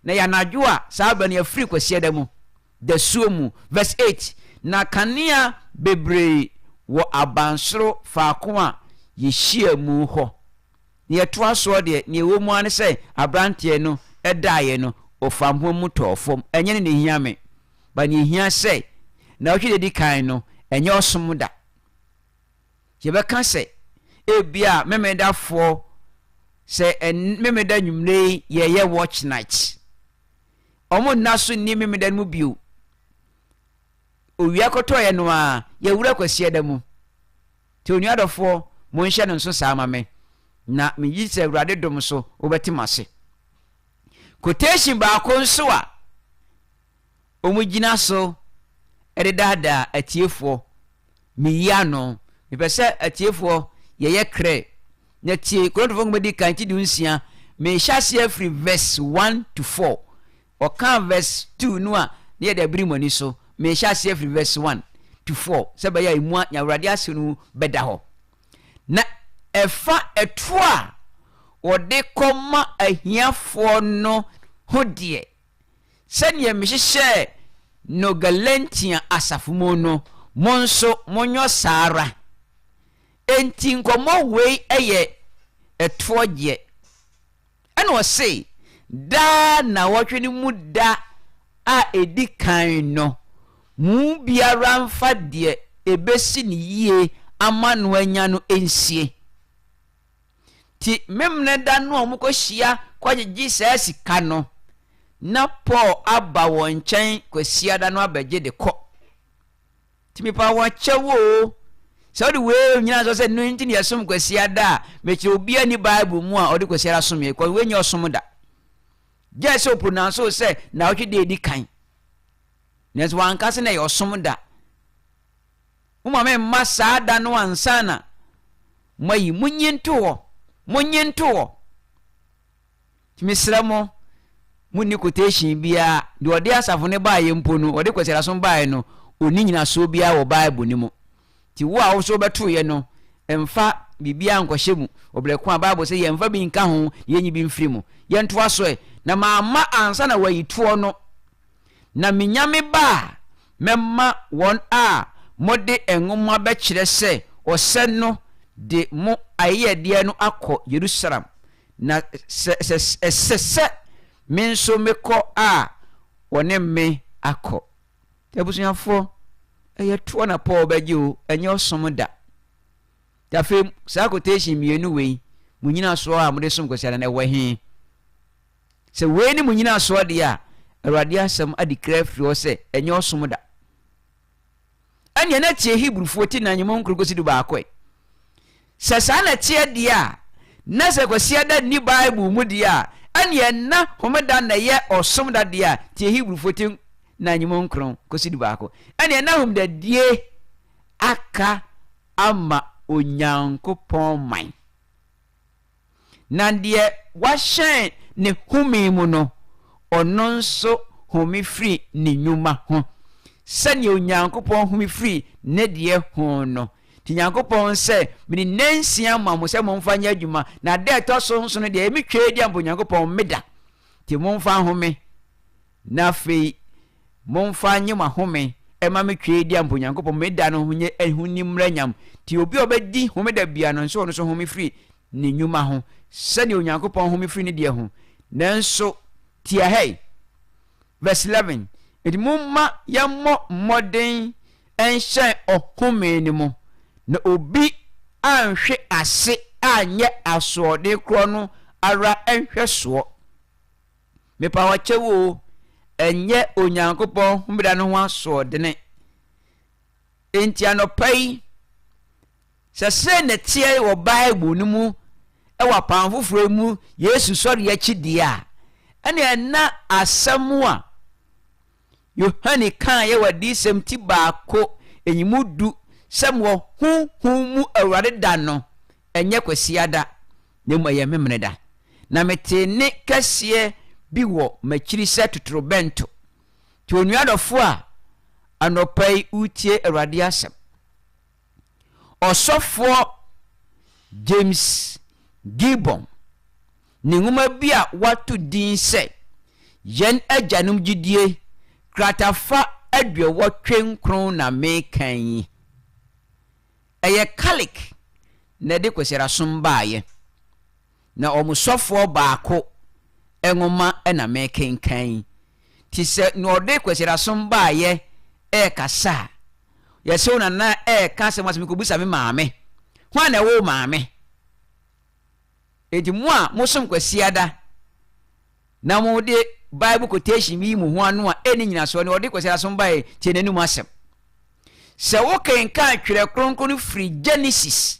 Na ɛyɛ anadwo a saa berɛ no yɛfiri Kwasiada mu, dasuo mu. Verse 8, Na kanea bebree wɔ abansoro faako a yɛhyiaa mu hɔ. Nea ɛtoa soɔ deɛ, nea ɛwɔ mu ara ne sɛ aberanteɛ no daeɛ no, ɔfaa mpoa mu tɔɔ fam. Ɛnyɛ ne na ɛhia me, but nea ɛhia sɛ, nnawɔtwe da ɛdi kan no, ɛnyɛ ɔsom da. Yɛbɛka sɛ, ebia Memenedafoɔ. Sɛ Memeda anwummere yi yɛyɛ watch night. Wɔn nna so nni Memeda no mu bio. Owia kɔtɔeɛ no ara, yɛwura Kwasiada mu. Nti onua dɔfoɔ, monhyɛ no nso saa ma me, na megye sɛ Awurade dom so wobɛte m'ase. Quotation baako nso a wɔgyina so de daadaa atiefoɔ, meyi ano. Mepɛ sɛ atiefoɔ yɛyɛ krɛ na tie Korintofoɔ nwoma di kan ti 16, mehyɛ aseɛ afiri verse 1 to 4. Ɔkaa verse 2 no a na yɛde abiri mo ani so. Mehyɛ aseɛ afiri verse 1 to 4 sɛ ɛbɛyɛ a emu a Awurade asɛm no mu bɛda hɔ. Na ɛfa ɛtoɔ a wɔde kɔma ahiafoɔ no ho deɛ, sɛdeɛ mehyehyɛɛ no Galatia asafo mu no, mo nso monyɔ saa ara. Enti nkɔmmɔ wei yɛ ɛtoɔ gyeɛ. Ɛna ɔse, Daa nnawɔtwe no mu da a ɛdi kan no, mo mu biara mfa deɛ ɛbɛsi no yie ama no anya no nsie. Nti Memeneda no a wɔkɔhyia kɔgyegye saa sika no, na Paul aba wɔn nkyɛn Kwasiada no abɛgye de kɔ. Nti mepa wo kyɛw oo, sɛ wode wei nyina sɛ sɛ no nti na yɛsom Kwasiada a, mekyerɛ obiara ni Bible mu a ɔde Kwasiada som yɛ, kɔ wei nyɛ ɔsom da. Gye sɛ ɔpronounce wo sɛ naawɔtwe da edi kan. Nanso wanka sɛ na ɛyɛ ɔsom da. Moma me mma saa da no ansa na moayi, monyi nto hɔ, monyi nto hɔ. Nti mesrɛ mo, monni quotation biara. Deɛ ɔde asafo no baeɛ mpo no, ɔde Kwasiadasom baeɛ no, ɔnni nyinasoɔ biara wɔ Bible no mu. Nti wo a wo nso wobɛtoeɛ no, mfa biribiara nkɔhyɛ mu. Wɔ berɛ ko a Bible sɛ yɛmfa bi nka ho na yɛnyi bi mfiri mu. Yɛntoa so ɛ. Na mamma ansa na wɔayi toɔ no, na menya me ba a, mɛma wɔn a mode nwoma bɛkyerɛ sɛ ɔsɛ no de mo ayɛyɛdeɛ no akɔ Yerusalem Na sɛ ɛsɛ sɛ me nso mekɔ a, wɔne me akɔ. Abusuafoɔ, ɛyɛ toɔ na Paul bɛgye o, ɛnyɛ ɔsom da. Nti afei saa quotation mmienu wei, mo nyinasoɔ a mode som Kwasiada no ɛwɔ he? Sɛ wei ne mo nyinasoɔ deɛ a, Awurade asɛm adi kra afiri hɔ sɛ ɛnyɛ ɔsom da. Ɛnneɛ na tie Hebrifoɔ ti nan mu nkron kɔsi 11 ɛ. Sɛ saa na ɛteɛ deɛ a, na sɛ Kwasiada nni Bible mu deɛ a, ɛnneɛ na Homeda na ɛyɛ ɔsom da deɛ a, tie Hebrifoɔ ti nan mu nkron kɔsi 11. Ɛnneɛ na Homedadie aka ama Onyankopɔn man. Na deɛ wahyɛn ne home mu no, ɔno nso home firi ne nnwuma ho, sɛdeɛ Onyankopɔn home firi ne deɛ ho no. Nti Nyankopɔn sɛ, Mede nnansia ma mo sɛ momfa nyɛ adwuma, na da a ɛtɔ so nson no deɛ, ɛyɛ me Tweaduampa Onyankopɔn me da, nti momfa nhome. Na afei momfa nye mo ahome mma me Tweaduampa Onyankopɔn me da no ho nyɛ ho nni mmra nyam. Nti obi a ɔbɛdi homeda biara no nso ɔno nso home firi ne nnwuma ho, sɛdeɛ Onyankopɔn home firi ne deɛ ho. Nanso tie ha yi, verse 11, Enti momma yɛmmɔ mmɔden nhyɛn ɔhome no mu, na obi anhwe ase anyɛ asoɔden korɔ no ara nhwɛsoɔ. Mepa wo kyɛw o, ɛnyɛ Onyankopɔn homeda no ho asoɔdene. Enti anɔpa yi, Sɛ sei na ɛteɛ wɔ Bible no mu wɔ Apam Foforɔ yi mu Yesu sɔreɛ akyi deɛ a, ɛnneɛ na asɛm a Yohane kaeɛ wɔ Adiyisɛm ti 1 nyimu 10 sɛ mewɔ honhom mu Awurade da no, ɛnyɛ Kwasiada, na mmom ɛyɛ Memeneda. Na metee nne kɛseɛ bi wɔ m'akyiri sɛ totorobɛnto. Nti onua dɔfoɔ a anɔpa yi woretie Awurade asɛm, Ɔsɔfoɔ James Gibbon ne nwoma bi a wɔato din sɛ Yɛn Agyanom Gyidie, kratafa 89 na meka yi. Ɛyɛ Kalik na ɛde Kwasiadasom baeɛ, na wɔn sɔfoɔ baako nwoma na mekenkan yi. Nti sɛ nea ɔde Kwasiadasom baeɛ rekasa a, Yɛse wo nana ɛɛka asɛm ase mekɔbisa me maame. Hwan na ɛwoo maame? Enti mo a mosom Kwasiada na mode Bible quotation yi mo ho ano a ɛnni nyinasoɔ no, ɔde Kwasiada som baeɛ, tie n'anom asɛm. Sɛ wokenkan Twerɛ Kronkron no firi Genesis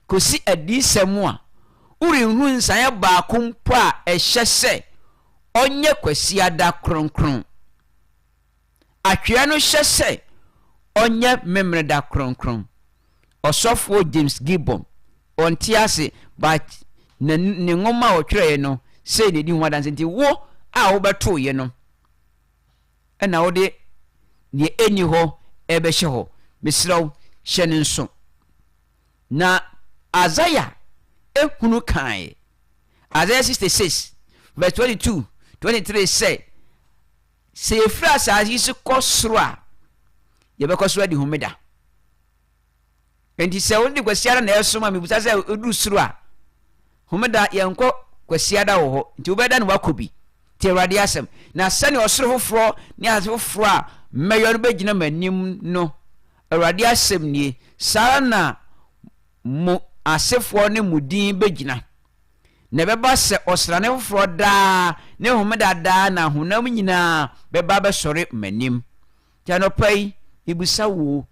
kɔsi Adiyisɛm a, worenhunu nsaeɛ baako mpo a ɛhyɛ sɛ ɔnyɛ Kwasiada kronkron. Atwerɛ no hyɛ sɛ ɔnyɛ Memeneda kronkron. Ɔsɔfoɔ James Gibbon, ɔnte ase but ne nwoma a ɔtwerɛeɛ no, sei na ɛdi ho adanseɛ. Nti wo a wobɛtoeɛ no, na wode deɛ ɛnni hɔ rebɛhyɛ hɔ. Mesrɛ wo, hyɛ no nso. Na Isaiah hunu kaeɛ, Isaiah 66 verse 22, 23 sɛ, sɛ yɛfiri asase yi so kɔ soro a, yɛbɛkɔ so adi homeda. Enti sɛ wode Kwasiada na ɛresom a, mebisa sɛ woduru soro a, Homeda yɛnkɔ Kwasiada wɔ hɔ, nti wobɛda na woakɔ bi. Tie Awurade asɛm. Na sɛnea ɔsoro foforɔ ne asase foforɔ a mɛyɔ no bɛgyina m'anim no, Awurade asɛm nie, saa ara na mo asefoɔ ne mo din bɛgyina. Na ɛbɛba sɛ ɔsrane foforɔ daa ne Homeda daa na honam nyinaa bɛba abɛsɔre m'anim. Nti anɔpa yi, mebisa wo o,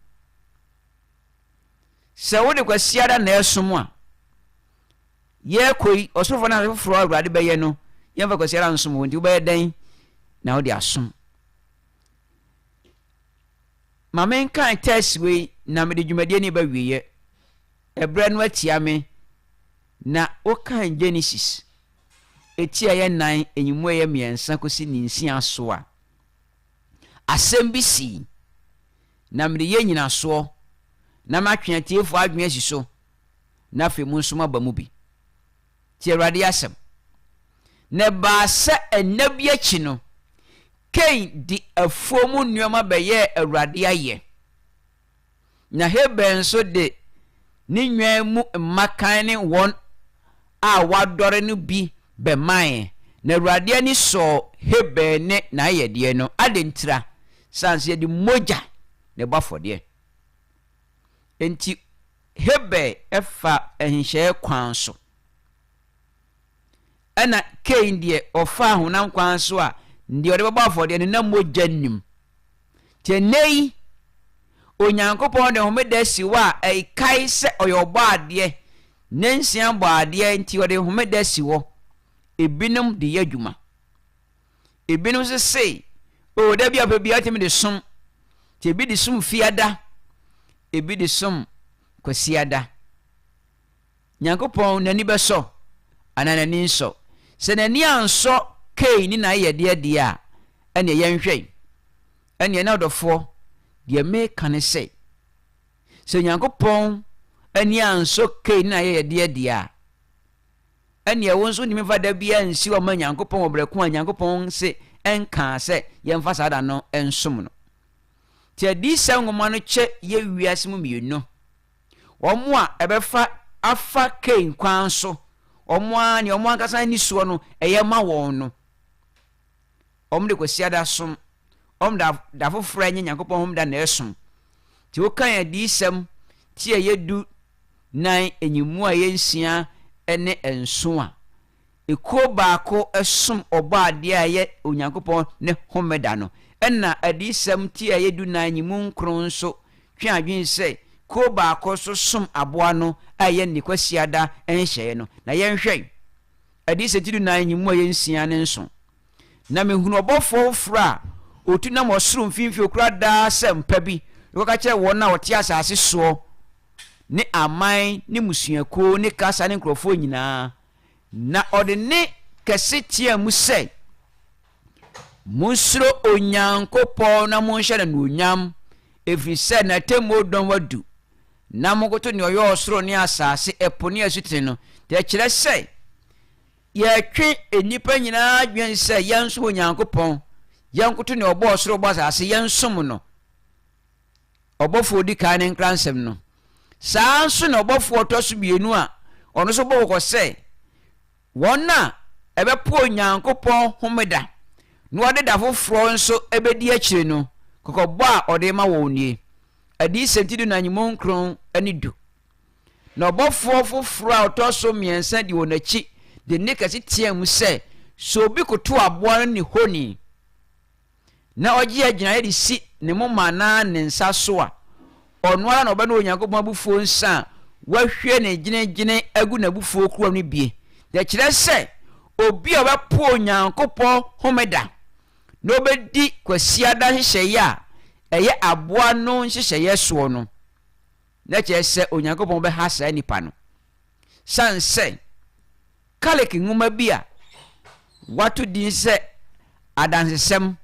Sɛ wode Kwasiada na ɛresom a, yɛrekɔ yi, ɔsorofoɔ no ase foforɔ a Awurade bɛyɛ no, yɛmfa Kwasiada nsom hɔ, nti wobɛyɛ dɛn na wode asom? Ma menkan tɛs wei na mede dwumadie no ba wieɛ. Ɛberɛ no atia me na wokan Genesis eti a ɛyɛ nan, enyimu a ɛyɛ mmiɛnsa kɔsi ne nsia so a, asɛm bi sii. na mede yɛ nnyinasoɔ, na matwe atiefoɔ adwene asi so, na afei mo nso moaba mu bi. Tie Awurade asɛm. Na ɛbaa sɛ nna bi akyi no, Kain de afuo mu nneɛma bɛyɛɛ Awurade ayɛ, na Habel nso de ne nnwan mu mmakan ne wɔn a wɔadɔre no bi bɛmae, na Awurade ani sɔɔ Habel ne n'ayɛyɛdeɛ no. Adɛn ntira? Sane sɛ yɛde mogya na ɛbɔ afɔdeɛ. Enti Habel fa nhyɛɛ kwan so, ɛna Kain deɛ ɔfaa honam kwan so a deɛ ɔde bɛbɔ afɔdeɛ no na mogya nnim. Nti ɛnnɛ yi, Onyankopɔn de homeda asi hɔ a ɛkae sɛ ɔyɛ ɔbɔadeɛ. Nnansia bɔ adeɛ nti ɔde homeda si hɔ. Ebinom de yɛ adwuma. Ebinom nso se, o da bi a ɔpɛ biara tumi de som. Nti ebi de som fiada, ebi de som kwasiada. Nyankopɔn n'ani bɛsɔ anaa n'ani nsɔ? Sɛ n'ani ansɔ Kain ne n'ayɛyɛdeɛ deɛ a, ɛneɛ yɛnhwɛ. Ɛneɛ na ɔdɔfoɔ, deɛ meka ne sɛ, Sɛ Onyankopɔn ani ansɔ Kain ne n'ayɛyɛdeɛ deɛ a, ɛnneɛ wo nso wontumi mfa da biara nsi hɔ mma Nyankopɔn wɔ berɛ ko a Nyankopɔn se ɛnkaa sɛ yɛmfa saa da no nsom no. Nti Adiyisɛm nwoma no kyɛ yɛ wiase mu mmienu. Wɔn a ɛbɛfa afa Kain kwan so, wɔn ara nea wɔn ankasa ani soɔ no ɛyɛ ma wɔn no, Wɔn de Kwasiada som, wɔn da da foforɔ a ɛnyɛ Nyankopɔn homeda na ɛsom. Nti wokan Adiyisɛm ti a ɛyɛ du nan, nyimu a ɛyɛ nsia ne nson a, ekuo baako som Ɔbɔadeɛ a ɛyɛ Onyankopɔn ne homeda no, ɛna Adiyisɛm ti a ɛyɛ du nan, nyimu nkron nso twe adwene sɛ kuo baako nso som aboa no a ɛyɛ ne Kwasiada nhyehyɛeɛ no. Na yɛnhwɛ Adiyisɛm ti du nan, nyimu a ɛyɛ nsia ne nson. Na mehunuu ɔbɔfoɔ foforɔ a ɔtu nam ɔsoro mfimfini, ɔkura daa sɛmpa bi, na ɔkɔka kyerɛɛ wɔn a wɔte asase soɔ, ne aman ne mmusuakuo ne kasa ne nkurɔfoɔ nyinaa, na ɔde nne kɛse teaa mu sɛ, Monsuro Onyankopɔn na monhyɛ no anuonyam, ɛfiri sɛ n'atemmuo dɔn adu, na monkoto nea ɔyɛɛ ɔsoro ne asase, ɛpo ne asutene no. Deɛ ɛkyerɛ sɛ, Yɛtwe nnipa nyinaa adwene sɛ yɛnsom Onyankopɔn, yɛnkoto nea ɔbɔɔ ɔsoro bɔɔ asase, yɛnsom no. Ɔbɔfo a odi kan ne nkransɛm no. Saa ara nso na ɔbɔfo a ɔtɔ so mmienu a ɔno nso bɔ kɔkɔ sɛ wɔn a ɛbɛpo Onyankopɔn homeda na wɔde da foforɔ nso bɛdi akyire no, kɔkɔbɔ a ɔde rema wɔn nie. Adiyisɛm ti dunan nyimu nkron ne du. Na ɔbɔfoɔ foforɔ a ɔtɔ so mmiɛnsa di wɔn akyi. De nne kɛse teɛɛ mu sɛ, Sɛ obi kotow aboa no ne honi, na ɔgye agyinaeɛ de si ne moma anaa ne nsa so a, ɔno ara na ɔbɛnom Onyankopɔn abufuo nsa a wahwie ne gyenegyene agu n'abufuo kuruwa no bie. Deɛ kyerɛ sɛ, obi a ɔbɛpo Onyankopɔn homeda na ɔbɛdi Kwasiada nhyehyɛeɛ a ɛyɛ aboa no nhyehyɛeɛ soɔ no, na kyerɛ sɛ Onyankopɔn bɛha saa nipa no. Sane sɛ Kalik nwoma bi a wɔato din sɛ Adansesɛm,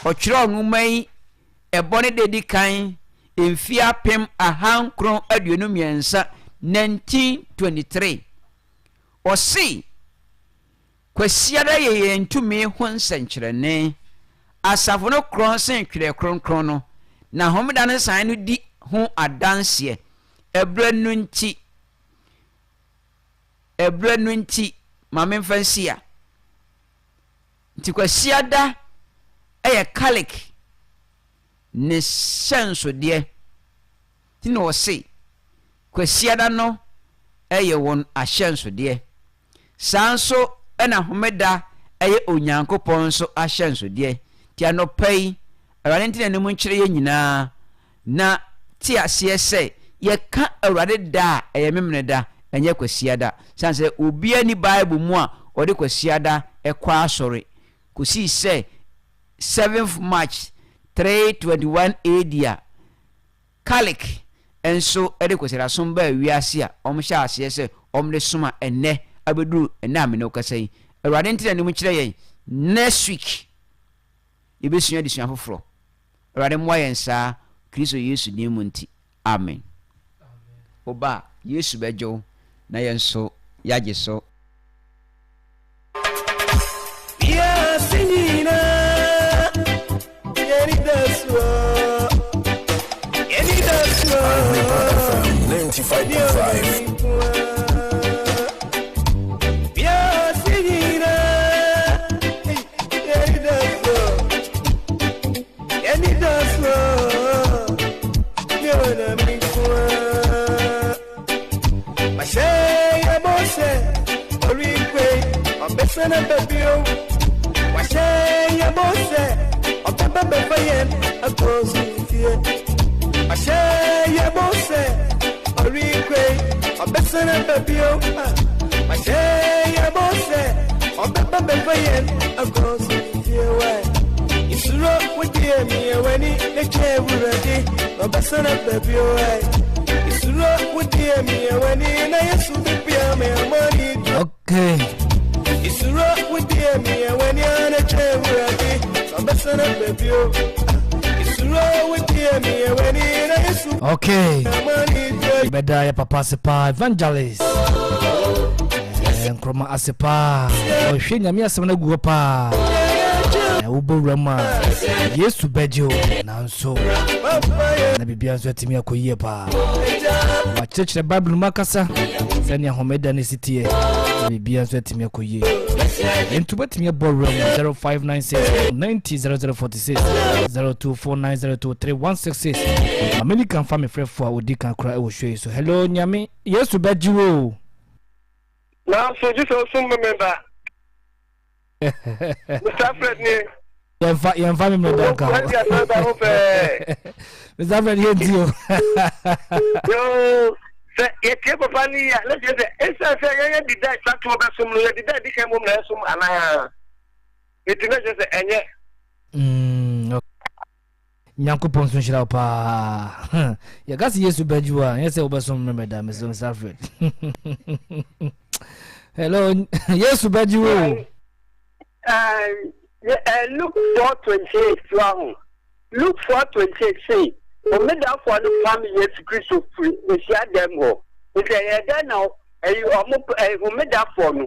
ɔtwerɛɛ nwoma yi ɛbɔ ne da edi kan mfeɛ 1923, 1923. Ɔse, Kwasiada yɛ yɛn tumi ho nsɛnkyerɛnne. Asafo no korɔn sen Twerɛ Kronkron no, na Homeda no nsesaeɛ no di ho adanseɛ. Ɛberɛ no nti, ɛberɛ no nti, ma memfa nsi a. Nti Kwasiada yɛ Kalik ne hyɛnsodeɛ. Nti na ɔse Kwasiada no yɛ wɔn ahyɛnsodeɛ. Saa nso na Homeda yɛ Onyankopɔn nso ahyɛnsodeɛ. Nti anɔpa yi, Awurade nte n'anim nkyerɛ yɛn nyinaa na te aseɛ sɛ yɛka Awurade da a, ɛyɛ Memeneda, ɛnyɛ Kwasiada. Sane sɛ obiara nni Bible mu a ɔde Kwasiada kɔ asɔre kɔsii sɛ 7th March 321 AD a Kalik nso de Kwasiadasom baa wiase a wɔhyɛɛ aseɛ sɛ wɔde som a ɛnnɛ abɛduru ɛnnɛ a me ne wo kasa yi. Awurade nte n'anim nkyerɛ yɛn. Next week yɛbɛsua adesua foforɔ. Awurade mmoa yɛn saa Kristo Yesu din mu nti, amen. Wo ba a, Yesu bɛgye wo na yɛn nso yɛagye so. Ahenepa FM 95.5. Okay. Okay. Bɛda yɛ papa ase paa evangelist. Eh, Nkrumah ase paa. Ɔhwɛ nyame asɛm no agu hɔ paa. Na wobɔ wura mu a Yesu bɛgye wo nanso na biribiara nso atumi akɔ yie paa. Wakyerɛkyerɛ Bible mu akasa sɛnea homeda no si teɛ na biribiara nso atumi akɔ yie. Nti wobɛtumi abɔ wura mu 0596 90 0046 0249023166. Mamani kan fa me frɛfoɔ a ɔdi kan koraa ɛwɔ show yi so. Hello Nyame Yesu bɛgye wo o. Nanso gye sɛ ɔsom Memenda. Mr. Fred nie. Yɛmfa yɛmfa Memenda nka ho. Wadi asanta ho pɛɛ. Mr. Fred yɛ nti o. Yoo sɛ yɛtie papa no yi a na kyerɛ sɛ ɛsiane sɛ yɛyɛ deda atwa toɔ bɛsom no yɛde da adi kan mmom na ɛsom anaa ɛti na kyerɛ sɛ ɛnyɛ. Mm, Nyankopɔn nso nhyira wo paa. Yɛka sɛ Yesu bɛgye wo a, ɛnyɛ sɛ wobɛsom me mɛda mesɛ Mr. Alfred. Hello, Yesu bɛgye wo. Luke 4:28 so aho. Luke 4:28 sei, Homedafoɔ no pam Yesu Kristo firi nhyiadan mu hɔ. Nti ɛyɛ dɛn na ɛyi ɔmo Homedafoɔ no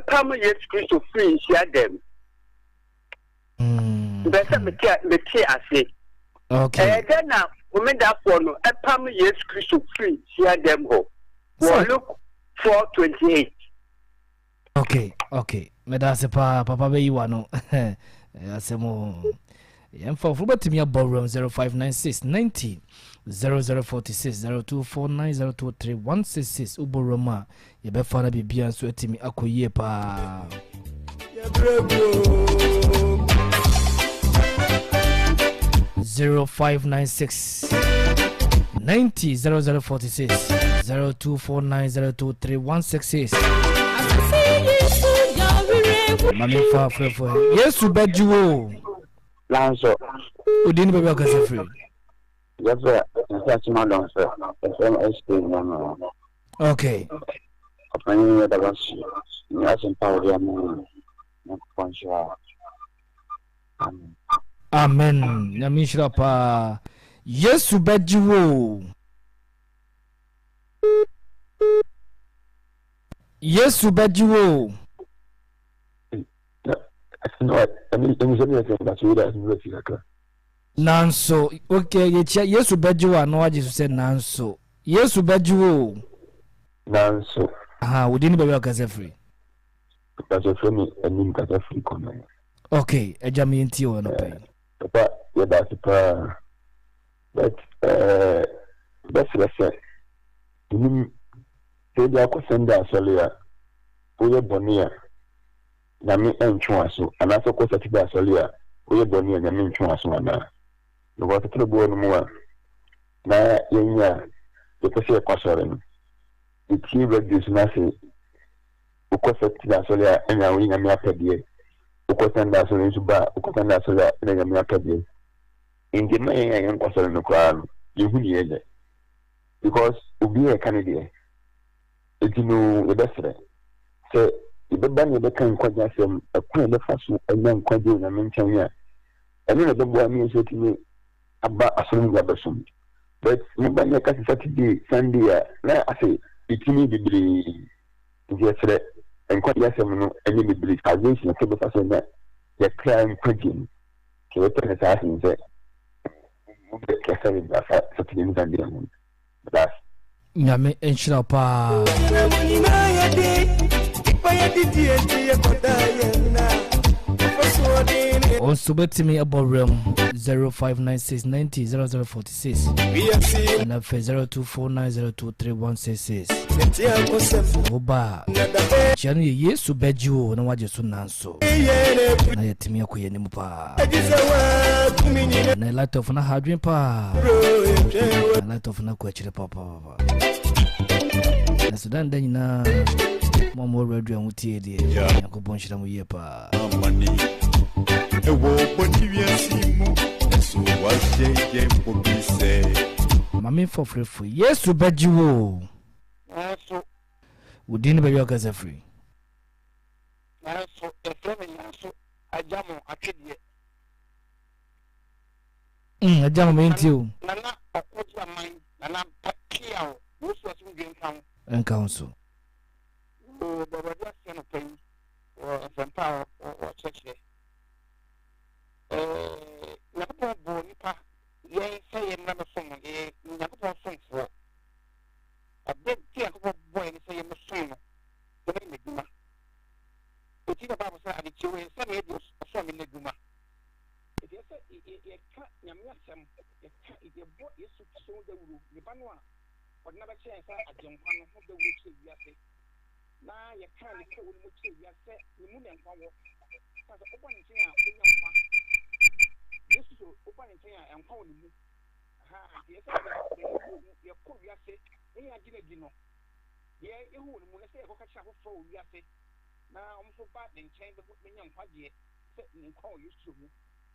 pam Yesu Kristo firi nhyiadan mu? Mpɛ sɛ mete mete ase. Okay. Ɛyɛ dɛn na Homedafoɔ no pam Yesu Kristo firi hyiadan hɔ wɔ Luke 4:28? Okay, okay. Meda ase paa, papa bɛyi wa no. Asɛm o. Yɛmfa ɔforo bɛtumi abɔ wuram 0596 90 0046 0249 023 166 wobɔ wuram a yɛbɛfa no biribia nso atumi akɔ yie paa. 0596 90 0046 0249 023 166. Ma memfa frɛfoɔ. Yesu bɛgye wo. Nanso. Odin ne baabi a ɔkasa firi. Yɛfrɛ nsase ma dɔn sɛ ɛfrɛ no SK nyame. Okay. Ɔpanyin yɛ daba si ne asɛmpa a wɔde ama no. Nyankopɔn nhyira wo. Amen. Amen. Nyame nhyira paa. Yesu bɛgye wo. Yesu bɛgye wo. Nanso, okay, yɛkyia Yesu bɛgye wo a na wagye so sɛ nanso. Yesu bɛgye wo. Nanso. Aha, wodi ne baabi a ɔkasa firi. Kasa firi mi anim kasa firi kɔnɔ. Okay, agya mi ntie wɔ no pɛn. Papa, yɛda ase paa. But ɛɛ bɛsrɛ sɛ menim sɛ ebi akɔ Sunday asɔre a woyɛ bɔne a Nyame ɛntwe w'aso anaasɛ wokɔ Saturday asɔre a woyɛ bɔne a Nyame ntwe w'aso anaa? Because tete boɔ no mu a na yɛnyɛ a yɛpɛ sɛ yɛkɔ asɔre no yɛtie radio so no ase wokɔ Saturday asɔre a ɛna woyɛ Nyame apɛdeɛ, wokɔ Sunday asɔre nso ba a wokɔ Sunday asɔre a ɛna Nyame apɛdeɛ. Nti ɛma yɛn a yɛnkɔ asɔre no koraa no yɛhu ne yɛnyɛ because obiara ɛka ne deɛ. Nti no yɛbɛsrɛ sɛ yɛbɛba ne yɛbɛka nkwagye asɛm, ɛkwan a yɛbɛfa so anya nkwagye wɔ Nyame nkyɛn a ɛno na ɛbɛboa me nso atumi aba asɔre mu de abɛsom. But moba ne yɛka sɛ Saturday, Sunday a na ase yɛtumi bebree. Nti yɛsrɛ nkwagye asɛm no ɛnyɛ bebree, salvation ɛkwan yɛbɛfa so anya yɛkra nkwagye no. Sɛ yɛpɛ no saa sen sɛ wobɛkasa bebree afa Saturday ne Sunday ho no. Meda ase. Nyame nhyira wo paa. Wo nso wobɛtumi abɔ werɛm 0596 90 0046 ɛna afei 0249023166. Woba a kyia no yɛ Yesu bɛgye wo na wagye so nanso na yɛtumi akɔ yɛn anim paa. Na light off na ha adwene paa. Na light off na kɔ akyire papaapa. Na Sudan da nyinaa mo a mo radio a mo tie deɛ Nyankopɔn nhyira mo yie paa. Mame fɔfrɛfo Yesu bɛgye wo. Wo din ne baabi a wokasa firi. Nanso yɛfrɛ me nanso agya mo atwedeɛ. Mm, agya mo mɛntie o. Nana ɔkɔgye aman, nana pa pia o, Yesu asomdwe nka wo. Nka wo nso. Oo, bɔ Awurade ase anɔpa yi wɔ nsɛmpa a ɔkyerɛkyerɛ. Ɛɛ, Nyankopɔn bɔɔ nipa yɛn sɛ yɛn mmra bɛsom no, yɛyɛ Nyankopɔn somfoɔ. Ade nti Nyankopɔn bɔɔ yɛn sɛ yɛmmɛsom no, yɛbɛyɛ n'adwuma. Enti na Bible sɛ adekyeɛ wei sɛ na yɛdi ɔsoro ne n'adwuma. Enti ɛsɛ yɛka Nyame asɛm, yɛka yɛbɔ Yesu Kristo ho dawuro, ne ba no a ɔde no abɛkyɛ yɛn sɛ agyenkwa no ho dawuro kyerɛ wiase, na yɛka ne kra wɔ ne mu kyerɛ wiase sɛ ne mu na nkwa wɔ. Sɛ sɛ woba ne nkyɛn a wobɛnya nkwa. Yesu so woba ne nkyɛn a nkwa wɔ ne mu. Aha, nti ɛsɛ sɛ yɛkɔ wiase na yɛagye no adi no. Deɛ yɛhu wɔ ne mu ne sɛ yɛkɔka kyerɛ afoforɔ wɔ wiase na wɔn nso ba ne nkyɛn bɛhu bɛnya nkwagyeɛ sɛ ne nkwa wɔ Yesu mu.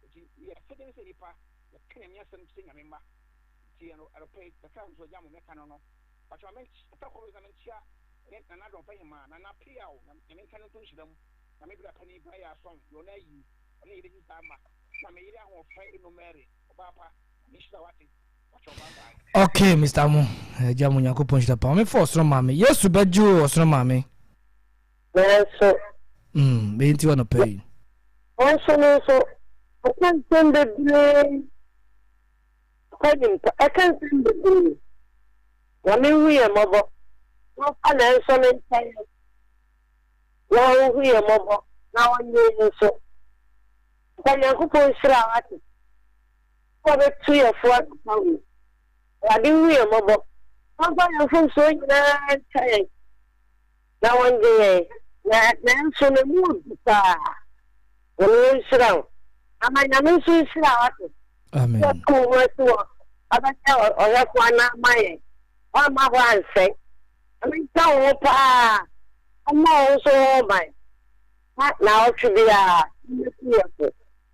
Nti yɛ asɛdeɛ ne sɛ nnipa yɛka Nyame asɛm kyerɛ Nyame mma. Nti ɛno anɔpa yi kakra nso agya mo mɛka no no. Pakyɛ ma menkyia kɔ na menkyia ne Nana Dɔmpɛ Hemaa, Nana Peaw, Nyame nka no nto nhyira mu. Nyame bra panin bra yɛ asɔn, deɛ ɔno ayi, ɔne yere nyisaa mma. Na me yere ahoɔfɛ Eno Mary, ɔbaa pa, Nyame nhyira wo ate. Okay, Mr. Mo, agya mo Nyankopɔn nhyira pa. Maame fa ɔsoro maame. Yesu bɛgye wo ɔsoro maame. Nanso. Bɛyɛ nti wa nɔpɛ yi. Nanso no nso, ɛka nsɛm bebree. Papa nim pa, ɛka nsɛm bebree. Nyame nhu yɛn mmɔbɔ. Na ɔmfa nanso no nkyɛ yɛn. Na ɔnhu yɛn mmɔbɔ na ɔnyɛ yɛn nso. Papa Nyankopɔn nhyira wo ate. Wɔbɛtu yɛn fo anɔpa wei. Awurade nhu yɛn mmɔbɔ. Ɔmfa yɛn mfomsoɔ nyinaa nkyɛ yɛn na ɔngye yɛn. Na nanso ne mu ɔdu paa. Nyame ɔnhyira wo. Ama Nyame nso nhyira wo ate. Amen. Sɛ ɔka wo ho asi hɔ abɛyɛ ɔhwɛfo anaa ama yɛn. Woamma hɔ ansɛe. Nyame nka wo ho paa. Ɔmmɔ wo nso ho ban. Na naawɔtwe biara wobɛtu yɛn fo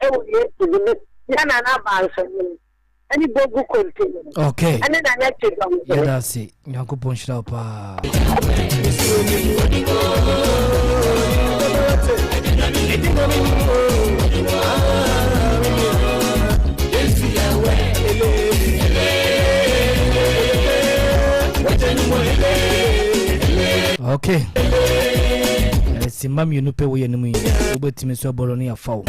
wɔ Yesu din mu. Yɛn Nana Abansohene ne Bogu Kontomire Okay. ne Nana Kyidɔmhene. Yɛda ase. Nyankopɔn nhyira wo paa. Okay. Simma mmienu pɛ wɔ yɛn mu yi wobɛtumi nso abɔrɔ ne afa wo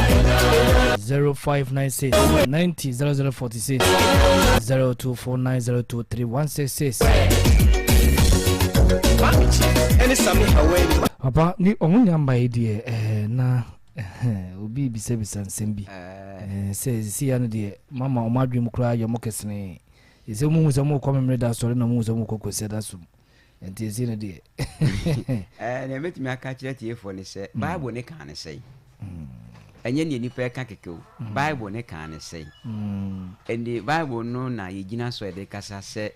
0596 90 0046 0249023166 papa ne ɔmo nya mma yi deɛ eh, na eh, obi bisabisa nsɛm bi eh, sɛ sisi ya no deɛ mama ɔmo adwene mu koraa yɛ ɔmo kɛsene ɛsɛ ɔmo hu sɛ ɔmo kɔ memere da asɔre na ɔmo hu sɛ ɔmo kɔ kwasiada som Nti ɛsei no deɛ. Ɛɛ, nea mɛtumi aka akyerɛ atiefoɔ ne sɛ, Bible ne kaa ne sɛn? Ɛnyɛ nea nnipa ɛka kɛkɛ o. Bible ne kaa ne sɛn? Ɛnde Bible no na yɛgyina so a yɛde kasa sɛ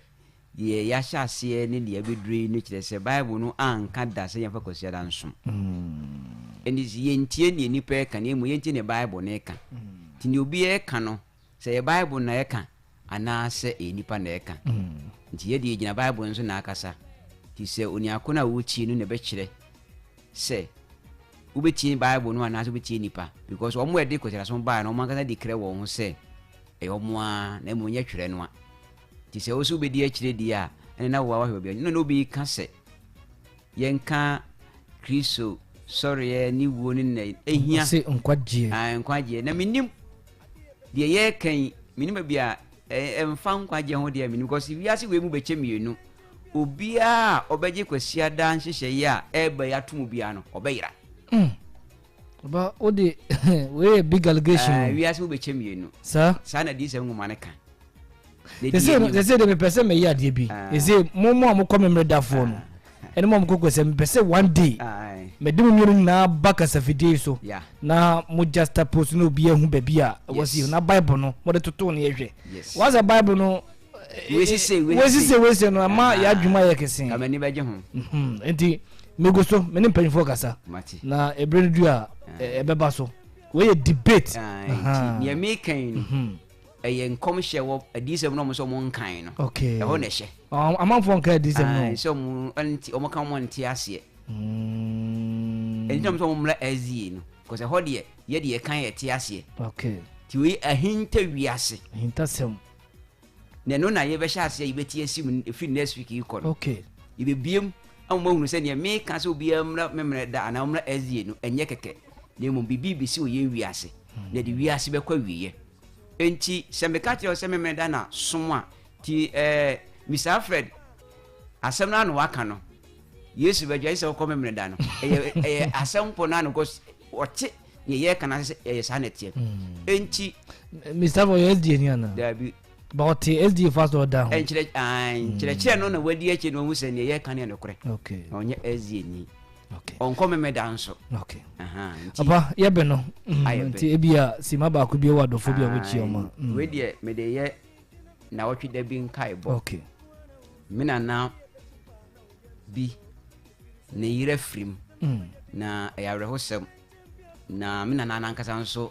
deɛ yɛahyɛ aseɛ ne deɛ abɛduru yi no kyerɛ sɛ Bible no anka da sɛ yɛmfa Kwasiada nsom. Ɛnde sɛ yɛntie nea nnipa ɛka na mmom yɛntie nea Bible no ɛka. Nti nea obiara ɛka no, Sɛ ɛyɛ Bible na ɛka anaasɛ ɛyɛ nnipa na ɛka. Nti yɛ deɛ yɛgyina Bible no so na akasa. Nti sɛ oniako no a woretie no na ɛbɛkyerɛ sɛ wobɛtie Bible no anaasɛ wobɛtie nnipa. Because wɔn a ɛde kwasidasom baeɛ no, wɔn ankasa de krɛ wɔn ho sɛ ɛyɛ wɔn ara na mmom nyɛ twerɛ no a. Nti sɛ wo nso wobɛdi akyire deɛ a, ɛne na woa wahwɛ baabi a. Ɛno na obi ka sɛ Yɛnka Kristo sɔreɛ ne wuo ne nna ɛhia. Ɔse nkwagyeɛ. Ah, nkwagyeɛ. Na menim deɛ yɛreka yi, menim baabi a ɛmfa nkwagyeɛ ho deɛ menim, because wiase wei mu bɛkyɛ mmienu. Obiara a ɔbɛgye Kwasiada nhyehyɛeɛ a ɛreba yi ato mu biara no, ɔbɛyera. Ɔba, wo de, wei yɛ big allegation. Ah, wiase mu bɛkyɛ mmienu. Saa? Saa na adiyisɛm nwoma no ka. Sese de mepɛ sɛ mɛyɛ adeɛ bi. Sese mo mo a mokɔ memeredafoɔ no, ɛne mo a mokɔ kwasɛ, mepɛ sɛ one day mɛde mo mmienu nyinaa ba kasafidie yi so na mo just post na obi ahu baabi a ɛwɔ si na Bible no mode toto ne yɛhwɛ. Wasɛ Bible no wesise wesise no ɛma yɛ adwuma yɛ kɛse. Kamani bɛgye ho. Nti megu so me ne mpanyinfoɔ kasa na ebere no du a ɛbɛba so. Wei yɛ debate. Nti nea meka yi no ɛyɛ nkɔmhyɛ wɔ adiyisɛm no ɔmo sɛ ɔmo nkan no. Okay. Ɛhɔ na ɛhyɛ. Amanfoɔ nka adiyisɛm no. Sɛ ɔmo nti ɔmo ka ɔmo nte aseɛ. Ɛnti na ɔmo sɛ ɔmo mmra SDA no. Kɔsɛ ɛhɔ deɛ yɛ deɛ ɛkan yɛ te aseɛ. Okay. Ti wei ahinta wiase. Ahintasɛm. Na ɛno na yɛbɛhyɛ aseɛ yɛbɛti asi mu ɛfiri next week yi kɔ no. Okay. Yɛbɛbiem ama moahunu sɛ deɛ meka sɛ obiara mmra memmerɛ da anaa ɔmmra SDA no ɛnyɛ kɛkɛ na mmom biribi rebɛsi wɔ yɛn wiase na ɛde wiase bɛkɔ awieɛ. Enti sɛ meka kyerɛ wo sɛ memmerɛ da na som a ti ɛɛ Mr. Alfred asɛm no ano waka no Yesu bɛdwa sɛ wokɔ memmerɛ da no ɛyɛ ɛyɛ asɛm pɔ no ano kɔ ɔte Nea yɛreka no ase sɛ ɛyɛ saa na ɛteɛ. Enti. Mr. Fo yɛ SDA ni ana? Daabi. Ba ɔte SDA fa so ɔda ho. Nkyerɛ nkyerɛkyerɛ no na wadi akyi na ɔhu sɛ nea yɛreka no yɛ nokorɛ. Okay. Na ɔnyɛ SDA ni. Okay. Ɔnkɔ memeda nso. Okay. Papa yɛbɛ no. Nti ebi a sima baako bi wɔ adɔfo bi a wɔkyi ɔma. Wei deɛ mede yɛ nawɔtwe da bi nkaebɔ. Okay. Me nana bi ne yere afirim. Na ɛyɛ awerɛhosɛm. Na me nana no ankasa nso,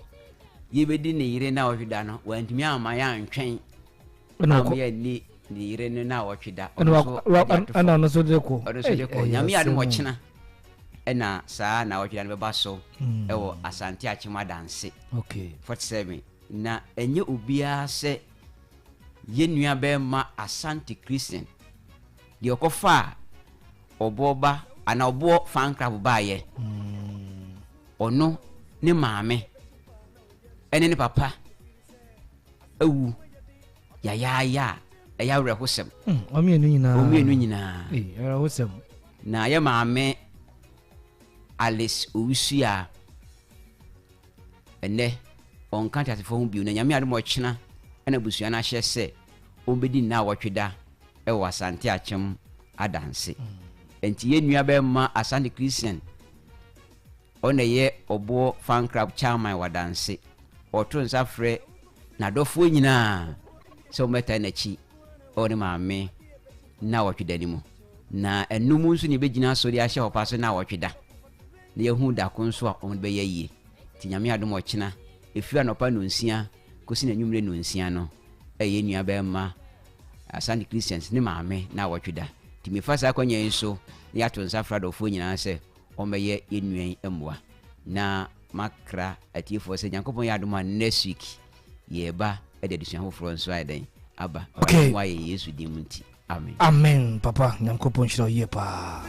yɛbɛdi ne yere nnawɔtwe da no, wantumi amma yɛantwɛn amma yɛanni ne yere no nnawɔtwe da. Ɔno nso de ato fam. Ɛna ɔno nso de kɔ. Ɔno nso de kɔ. Nyame adom ɔkyena ɛna saa nnawɔtwe da no bɛba so hmm. ɛwɔ Asante Akyem Adanse. Okay. 47. Na ɛnyɛ obiara sɛ yɛn nua bɛrima Asante Christian deɛ ɔkɔfaa Ɔboɔ ba anaa ɔboɔ fankrab baayɛ. Ɔno ne maame ɛne ne papa awu yayaaya a ɛyɛ awerɛhosɛm. Hmm, wɔn mmienu nyinaa. Wɔn mmienu nyinaa. Ee, awerɛhosɛm. Na yɛ maame Alice Owusu a ɛnɛ ɔnka teasefoɔ ho bio na Nyame adom ɔkyena. Ɛna abusua no ahyɛ sɛ wɔbɛdi nnawɔtwe da wɔ Asante Akyem Adanse. Enti yɛn nua bɛrima Asante Christian, ɔno na ɛyɛ Ɔboɔ Fan Club Chairman wɔ Adanse. Ɔto nsa frɛ n'adɔfoɔ nyinaa sɛ wɔmmɛtae n'akyi wɔ ne maame nnawɔtwe da no mu. Na ɛno mu nso na yɛbɛgyina so de ahyɛ hɔ pa so nnawɔtwe da, na yɛahu da ko nso a wɔde bɛyɛ ayie. Nti Nyame adom ɔkyena, ɛfiri anɔpa nnɔnsia kɔsi n'anwummere nnɔnsia no, ɛyɛ yɛn nuabarima Asante Christians ne maame nnawɔtwe da. Nti mefa saa akwanya yi so na yɛato nsa afrɛ adɔfoɔ nyinaa sɛ wɔmmɛyɛ yɛn nua yi mmoa. Na makra atiefoɔ sɛ Nyankopɔn yɛ adom a next week yɛreba de adesua foforɔ nso ayɛ dɛn aba. Okay. Awurade mmoa yɛn Yesu din mu nti. Amen. Amen papa Nyankopɔn nhyira wo yie paa.